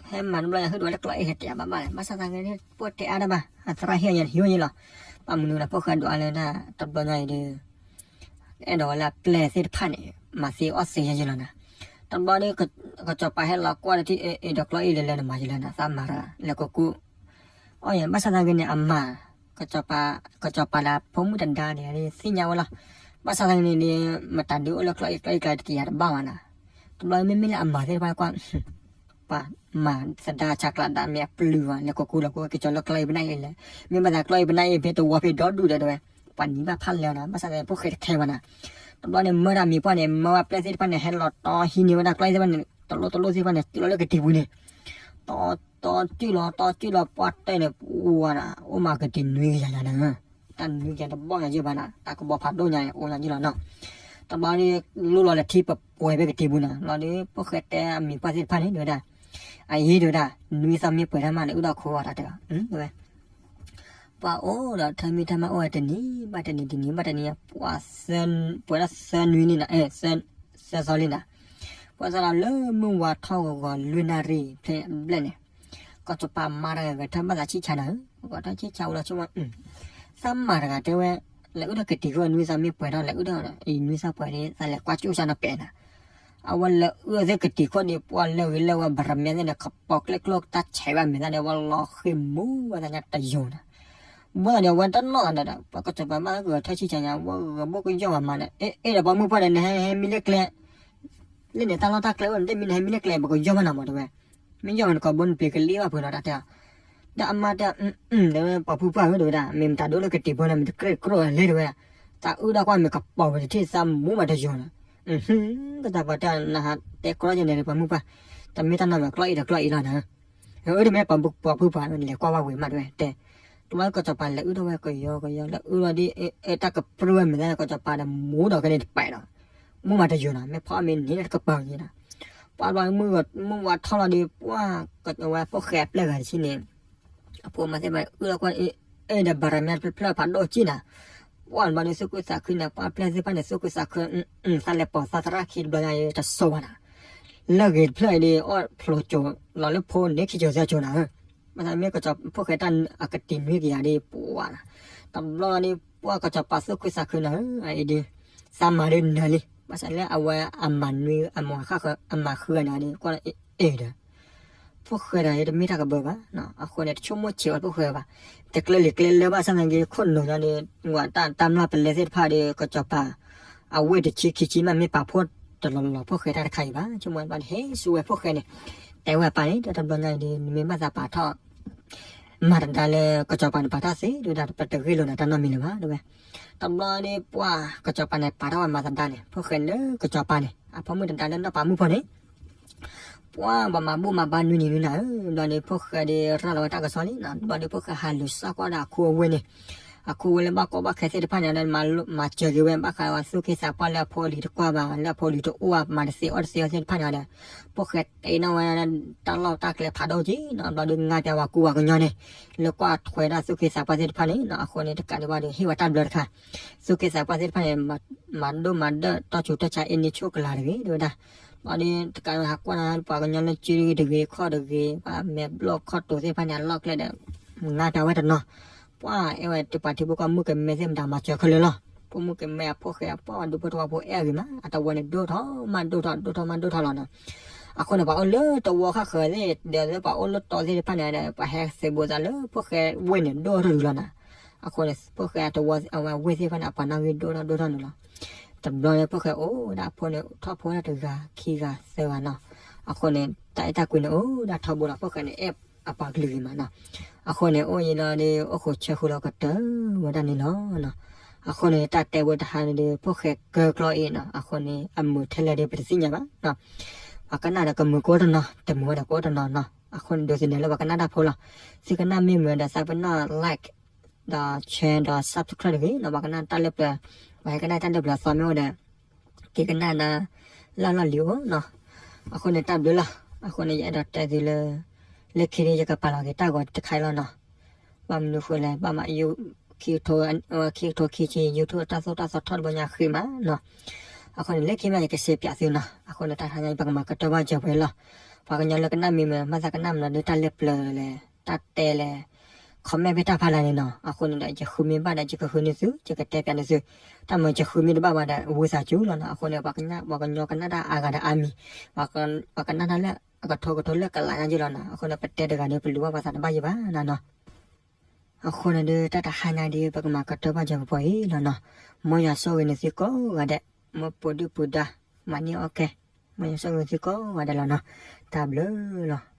ဟဲမၤတဘျီညါ ဟုၣ်ဒိးဝဲလၢကျီၢ်အ့ၣ်ဟဲတဲအဘၣ်ဘၣ်လဲၣ်, ဘၣ်ဆၣ်သနာ်က့န့ၣ် ပှၤတဲအါတဘၣ် အသရၣ်ဟ့ၣ်အီၤညါ ဟ့ၣ်အီၤညါလီၤ. ပှၤမနုၤဒီး ဖိၣ်ဃဲဒွးလၢတၢ်တဘျီညါအံၤဒီး အဲၣ်ဒိးဝဲလၢအပျဲၢ်သ့ၣ်တဖၣ်န့ၣ် မၤသ့အီၣ်သ့ယဲယဲလီၤနၤ. တဘျီန့ၣ် ကစီၤပၤဟဲလီၤကွၢ်တထံၣ် အ့ၣ်ဒီးကျီၢ်အ့ၣ်လဲၤလဲၤန့ၣ် မၤယလဲၤနၤ သးမၤတဂၤ လဲၤကကူ အီၣ်ယဲ ဘၣ်ဆၣ်သနာ်က့န့ၣ် အမၤ, ကစီၤပၤ, ကစီၤပၤဒီးဖိမုၣ်တဒါန့ၣ် သ့ၣ်ညါဝဲလီၤ. ဘၣ်ဆၣ်သနာ်က့န့ၣ် မတၤဒုးအိၣ်လၢကျီၢ်အ့ၣ်ကျီၢ်အ့ၣ်ကျါတကယၤတဘၣ်ဘၣ်နၤ. တဘျီမ့မ့ၢ်လၢအမၤသ့ၣ်တဖၣ်ကွၢ် ပှၤမၤသဒါဆးကျးဒၣ်မ့ၢ်အပျုၤဘၣ် လဲၤကကူလီၤကကူဝဲကစီၤလၢကျီၢ်အ့ၣ်ပနၢ်အ့ၣ်လဲၣ်, မ့ၢ်ဘၣ်သးကျီၢ်အ့ၣ်ပနၢ်အ့ၣ်ဖဲတဝီဖဲဒီဒူၣ်ဒီးတဲဝဲ, ပှၤနံၤဘၣ်ဖးလဲၢ်နၤ ဘၣ်ဆၣ်သနာ်က့ ဖိၣ်ဃဲတခဲဘၣ်နၤ. တဘျီန့ၣ် မၢတၢ်မံၤပှၢ်န့ၣ် မၢဝဲပျဲၢ်သ့ၣ်တဖၣ်န့ၣ် ဟဲလီၤတီဟံးန့ၢ်ဝဲဒၣ်ကျီၢ်အ့ၣ်သ့ၣ်တဖၣ်န့ၣ် တလိၣ်တလိၣ်သ့ၣ်တဖၣ်န့ၣ် တုၤလီၤလၢကတံၤပူၤန့ၣ် တီတီတုၤလီၤ တီတုၤလီၤ ပှၢ်တဲာ်န့ၣ် ပှၤနၤ အိၣ်မးကတံၤနွံကယၤယၤနၤ, တၢ်နွံကယၤတဘီၣ်ညါယဲၢ်ဘၣ်နၤ တၢ်ကဘီဖးဒိၣ်ညါအိၣ်ညါယဲၢ်လီၤနီၤ. တဘျီန့ၣ် လူလီၤလၢထံပပှဲၤဖဲကတံၤပူၤနၤ လီၤဒီး ဖိၣ်ဃဲတဲအမံၤပှၢ်သ့ၣ်တဖၣ်န့ၣ် တဲဝဲဒၣ်, အအံၤတဲဝဲဒၣ် နွံသီမ့ၢ်ပှဲၤတၢ်မး လဲၤအုၣ်ထီၣ်ခိအီၤတၢ်တဲအီၤ, တဲဝဲ ပှၤအိၣ်ဒီးထၢမံၤတၢ်မၤအိၣ်ဝဲတနံၤဘၣ်တနံၤ တနံၤဘၣ်တနံၤ ပှၤ ပှဲၤဒၣ်သၢနွံန့ၣ်နၤ, သၢသီလံနၤ, ပှၤသးလီၤလၢမုၢ်ဝါထီၣ်ဂီၤဂီၤလွံၢ်နၣ်ရံၣ်ဖဲအဘျဲၣ်န့ၣ်, ကစီၤပၤမၤတၢ်ဂဲၤထၢၣ်ဘၣ်သးဆံၣ်ဆါနၤဧၢ, ဂဲၤထၢၣ်ဆံၣ်ဆါဝဲလီၤဆိကမိၣ်, သးမၤတဂၤတဲဝဲ, လဲၤအုၣ်ထီၣ်ကတံၤခိၣ်နွံသီမ့ၢ်ပှဲၤထီၣ် လဲၤအုၣ်ထီၣ်အံၤနွံသီပှဲၤန့ၣ် သးလဲၤကွၢ်ကၠိၣ်စၢ်နီၤပဲာ်နၤ အဝဲလဲၤအုၣ်သ့ၣ်ကတံၤခိၣ်ဒီး ပှၤလၢဂ့ၤလၢဝဲ ဘၣ်ရမ့ၢ်သ့ၣ်န့ၣ် ကပီၤကျဲကျိတၢ်ဆဲးဘၣ်မဲာ်သၣ်န့ၣ် ဝဲလီၤဃံၤမူဝဲသးညါတယိာ်နၤ, ဘၣ်သးန့ၣ် အဝဲတနီၣ်သးဒီး ပှၤကစီၤပၤမ့ၢ်ဂဲၤထၢၣ်ဆံၣ်ဆါညါ ဝဲဂဲၤဘိၣ်ကယီၢ်မးမးဒီး အဲၣ်ဒီးပှၤမုၣ်ပှၢ်ဒီး နဟဲဟဲမံလၢကျဲ လၢန့ၣ်တၢ်လီၢ်တၢ်ကျဲအိၣ်န့ၣ် တမ့ၢ်နဟဲမံလၢကျဲ ပကယီၢ်ဘၣ်နၤမးတဲဝဲ, မ့ၢ်ယီၢ်ဝဲနကိးဘိနပျံၤကလံၣ်ဘၣ်ဖုးနီၤတၢ်တဲအီၤ, ဒီးအမါတဲ တဲဝဲပှၤဖုပှၢ်ဧၢ တဲဝဲဒၣ် မ့ၢ်မတၤဒိၣ်လၢကတံၤဖိန့ၣ် မ့ၢ်တကြၢးကြိၣ်လဲၣ်တဲဝဲ, တၢ်အုၣ်ဒၣ်ကွၢ်မ့ၢ်ကပီၤဝဲတထံၣ်သးမူမးတယိာ်လီၤ, ကတၢၢ်ပှၤတဲနဟးတဲကြီယဲၢ်န့ၣ် ပှၤမုၣ်ပှၢ်, တမ့ၢ်တၢ်နီတမံၤ ကျီၢ်အ့ၣ်ဒီးကျီၢ်အ့ၣ်လီၤနၤ, အၢ တမ့ၢ်ပှၤဖုပှၢ် လဲၤကွၢ်ဝဲဝံၤမးတဲဝဲတဲ, တဘျီကစီၤပၤလဲၤအုၣ်ထီၣ်ဝဲကယီကယီ လဲၤအုၣ်ထီၣ်ဒီး တၢ်ကပြုၢ်ဝဲမဲာ်သၣ်န့ၣ် ကစီၤပၤဒီးမူဒီးကဲန့ၣ်တပဲာ်ဒီး, မူမးတယိာ်နၤ မ့ၢ်ဖီအီၣ်မ့ၢ်န့ၢ်တကပၤန့ၣ်နၤ, ပှၤဘျီမုၢ်ဝါထီၣ်လီၤဒီး ပှၤကဝဲဖိၣ်ဃဲအပျဲၢ်ဂၤတဆံန့ၣ် အဖိမါသ့ၣ်တဖၣ်အုၣ်ထီၣ်ကွၢ် အဲၣ်ဒီးဘၣ်ရမ့ၢ်တဖျၢၣ်ဖးဒိၣ်ကံနၤ, ပှၤဘျီဒီးသူၣ်ခုသးခုနၤ ပှၤပျဲၢ်သ့ၣ်တဖၣ်န့ၣ် သူၣ်ခုသးခု, သးလဲၤပိာ်သးသရၣ်ခံတဘျီညါအံၤတစိၤဘၣ်နၤ, လၢဂ့ၤတဖျၢၣ်အံၤဒီး အီၣ်ဖျိကၠိၤလီၤလၢဖိန့ၢ်ခံကၠိၤသၢကၠိၤနၤဧၢ, ဘၣ်ဆၣ်မ့ၢ်ကစီၤဖိၣ်ဃဲတၢ်အကတံၤနွံကယၤဒီး ပှၤနၤ, တဘျီဒီး ပှၤကစီၤပၤသူၣ်ခုသးခုနၤဧၢ, အအံၤဒီး သးမၤဒီးနၤလံ, ဘၣ်ဆၣ်လၢအဝဲအမၤနွံအမၤဃၣ်ဃၢၤ အမၤဃုဂၤန့ၣ်ဒီး ကွၢ်လၢအ့ၣ်ဒီး ဖိၣ်ဃဲတဂၤအံၤတမ့ၢ်တၢ်ကဘၢဘၣ်, အဃိန့ၣ် တဆိကမိၣ်ဆံးဝဲဖိၣ်ဃဲဘၣ်, တကျဲလံာ်ကျဲလၢဘၣ်ဆၣ်သနာ်က့ ခိၣ်နူာ်ညါဒီး ဝဲတၢ်တၢ်မျၢ်ပလဲသ့ၣ်တဖၣ်ဒီး ကစီၤပၤ အဝဲၢ်တဆံခံဆံမး မ့ၢ်ပာ်ဖှိၣ်တလီၢ်လီၢ်ဖိၣ်ဃဲတၢ်တခါအံၤဘၣ်, ဆိကမိၣ်ဘၣ်ဒီး ဟဲဆူဝဲဖိၣ်ဃဲန့ၣ်, တဲဝဲအပၢ်န့ၣ် တၢ်တဘျီညါအံၤဒီး နမ့ၢ်ဘၣ်သးပာ်ထီၣ် မၤသဒါလၢကစီၤပၤန့ၣ် ပာ်ထီၣ်သ့ တဲဝဲဒၣ် ပတဂ့ၢ်လိာ်နၤတၢ်နီတမံၤလၢၤဘၣ် တဲဝဲ, တဘျီဒီးပှၤကစီၤပၤန့ၣ် ပာ်ထီၣ်ဝဲမၤသဒါန့ၣ် ဖိၣ်ဃဲန့ၣ်လၢကစီၤပၤန့ၣ် အဖိမုၣ်တဒါလၢနီၢ်ပၤမုၣ်ဖိန့ၣ် ပှၤဘၣ်မၤဘူၣ်မၤဘါနွံနံၤနွံနၤဧၢ, ဘျီဒီးဖိၣ်ဃဲဒီးရၤလီၤဝဲတၢ်ကစီၣ်လံ, ဘျီဒီးဖိၣ်ဃဲဟးလူၤစၢ်ကွၢ်ဒီးအခိအဝ့ၢ်န့ၣ်, အခိအဝ့ၢ်လၢဘၣ်ကီဘၣ်ခဲသ့ၣ်တဖၣ်န့ၣ်ဒီး မၤစၢၤက့ၤဝဲ ဘၣ်ဃးဝဲသူၣ်က့သးပှၢ်လၢအဖိအလံၤတကွၢ်ဘၣ် လၢအဖိအလံၤတအိၣ်ဘၣ် မၤတသ့အီၣ်တသ့အီၤသ့ၣ်တဖၣ်န့ၣ်ဒီး, ဖိၣ်ဃဲတဲနီၣ်ဝဲ တၢ်လီၢ်တၢ်ကျဲဖးဒိၣ်က့ၤနီၤ, ဘျီဒီးငါပျးဝဲကူဝဲကညီန့ၣ်, လၢကွၢ်ထွဲဒၣ်သူၣ်က့သးပှၢ်သ့ၣ်တဖၣ်န့ၣ်, အဃိန့ၣ် တကးဒံးဘၣ်ဒီး ဟ့ၣ်ဝဲတၢ်ဘျၢတခါ, သူၣ်က့သးပှၢ်သ့ၣ်တဖၣ်န့ၣ် မၤဒိၣ်မၤဒၢၣ် တီၢ်ဆူးတီၢ်ဆါ အ့ၣ်န့ၢ်ဆိၣ်ကလၤတဂ့ၤ တဲဝဲဒၣ်, ဘျီဒီးတကးဒံးဘၣ် ဟးကွၢ်နၤ ပှၤကညီလၢစုဂ့ၤတဂ့ၤ ခီၣ်တဂ့ၤ ပှၤမဲာ်ဘျီၣ်ခီၣ်တိၤသ့ၣ်တဖၣ်န့ၣ် အလီၢ်ကျဲဒီး ငါပျးဝဲတနီၤ, ပှၤအဲၣ်ဝဲတပှၤထံဖိကီၢ် မုၣ်ကမဲသ့ၣ်မတၤမၤစၢၤခဲလၢာ်လီၤ, ဖိမုၣ်ကမဲအဖိၣ်ဃဲအပှၢ် ဒူဖိတဝီဖိအဲၣ်ဂ့ၤမး အတဝီန့ၣ် ဒိၣ်ထီၣ်မးဒိၣ်ထီၣ် ဒိၣ်ထီၣ်မးဒိၣ်ထီၣ်လီၤနီၤ, အဃိန့ၣ် ပှၤအိၣ်လၢတဝီဃၣ်ဃၢၤသ့ၣ် ဒီးလၢပှၤအိၣ်လၢတီသ့ၣ်တဖၣ်န့ၣ်ဒီး ပှၤဟဲသုးဘူးသးလၢဖိၣ်ဃဲဝ့ၢ်န့ၣ် ဒိၣ်ထီၣ်တရူးလီၤနီၤ, အဃိန့ၣ် ဖိၣ်ဃဲအတဝီအဝဲဝ့ၢ်သ့ၣ်တဖၣ်န့ၣ် အပှၤနီၣ်ဂံၢ်ဒိၣ်ထီၣ်ဒိၣ်ထီၣ်န့ၣ်လီၤ, တဘျီန့ၣ် ဖိၣ်ဃဲအိၣ်ဒၣ်အဖိန့ၣ် ထီၣ်ဖိဒၣ်တဂၤခံဂၤသၢဂၤနီၤ, အဃိန့ၣ် တၢ်အဲၣ်တၢ်ကွံန့ၣ်အိၣ်ဒၣ်ထီဘိလီၤ ဖိၣ်ဃဲန့ၣ် အဲၣ်အပှၤကလုာ်ဂ့ၤမးနီၤ, အဃိန့ၣ် အိၣ်ယံၤလီၤဒီး အိၣ်ဃိးဆၢဃုာ်လီၤကတၢၢ်ဝဲဒၣ်န့ၣ်လီၤ, အဃိန့ၣ် တၢ်တဲဝဲတဟါန့ၣ်ဒီး ဖိၣ်ဃဲကၢကျီအ့ၣ်နီၤ, အဃိန့ၣ် အမုာ်ထဲလဲၣ်ဒီး ပတသ့ၣ်ညါဘၣ်နီၤ, ပှၤကနၣ်ဒီးကမုာ်ကိးတနီၤ တမုာ်ဝဲဒီးကိးတနီၤနီၤ, အဃိန့ၣ်ဒိးသန့ၤလၢပှၤကနၣ်တၢ်ဖိလီၤ. သုကနၣ်မ့ၢ်မုာ်ဒီးသးပ့ၤနီၣ် like ဒီး share ဒီး subscribe တဂ့ၤနီၤ. ပှၤကနၣ်တၢ်လၢပျၢၤ, ပှၤဟဲကနၣ်တၢ်လၢပျၢၤသီမ့ၢ်အိၣ်ဒီး က့ၤကနၣ်နၤ လၢလီၢ်လံၤအိၣ်နီၤ. အဃိန့ၣ်တၢ်ဘျုးလီၤ. အဃိန့ၣ် ယအဲၣ်ဒိးတဲသုလၢ လၢခံန့ၣ် ယကပာ်လီၤက့ၤတၢ်ဂီၤတခါအံၤလီၤနီၤ. ဘၣ်မနုၤဃိလဲၣ်, ဘၣ်မး ခံကထိခံဆံ YouTube တၢ်သိၣ်တၢ်သီထီၣ်တဘျီညါဃံးမးနီၤ. အဃိန့ၣ် လၢခံမး ယကစံးပၠးသုနီၤ. အဃိန့ၣ် တၢ်တဟါညါအံၤ ပကမၤကတၢၢ်ဘၣ်စၢၤပှဲၤလီၤ. ပှၤကညီလၢကနၣ်မ့ၢ်မုာ် မၤသးကနၣ်မနုၤဒီး တၢ်လၢပျၢၤလဲၣ်, တၢ်တဲလဲၣ်, comment ဖဲတၢ်ဖးလဲၣ်န့ၣ်နီၤ. အဃိန့ၣ်ဒီး ယဃုမ့ၢ်ဘၣ်ဒီး ယကဃုန့ၢ်သု, ယကတဲပၠးန့ၢ်သု. တၢ်မၤယဃုမ့ၢ်တဘၣ်ဘၣ်ဒီး ဝံသးစူၤလီၤနီၤ. အဃိန့ၣ် ပှၤကညီကနၣ်တၢ်အါဂၤဒီးအါမံၤ, ပှၤကနၣ်တၢ်လၢအကထိကထိလၢကလးညါယ့ၢ်လီၤနီၤ. အဃိန့ၣ် ပတဲတဂၤဒီး ပလူၤဘၣ်ပှၤသးတဘၣ်ယံၤဘၣ်နီၤနီၤ. အဃိန့ၣ်ဒီး တၢ်တဟါညါဒီး ပကမၤကတၢၢ်ဘၣ်စၢၤကပီၤအံၤလီၤနီၤ. မ်ယွၤဆိၣ်ဂ့ၤန့ၢ်သုကိးဂၤဒဲး, မ်ပှၤဒုၣ်ပှၤဒါ မၤန့ၢ်အီၣ်ကဲ, မ်ယွၤဆိၣ်ဂ့ၤသုကိးဂၤဒဲးလီၤနီၤ. တၢ်ဘျုးလီၤ.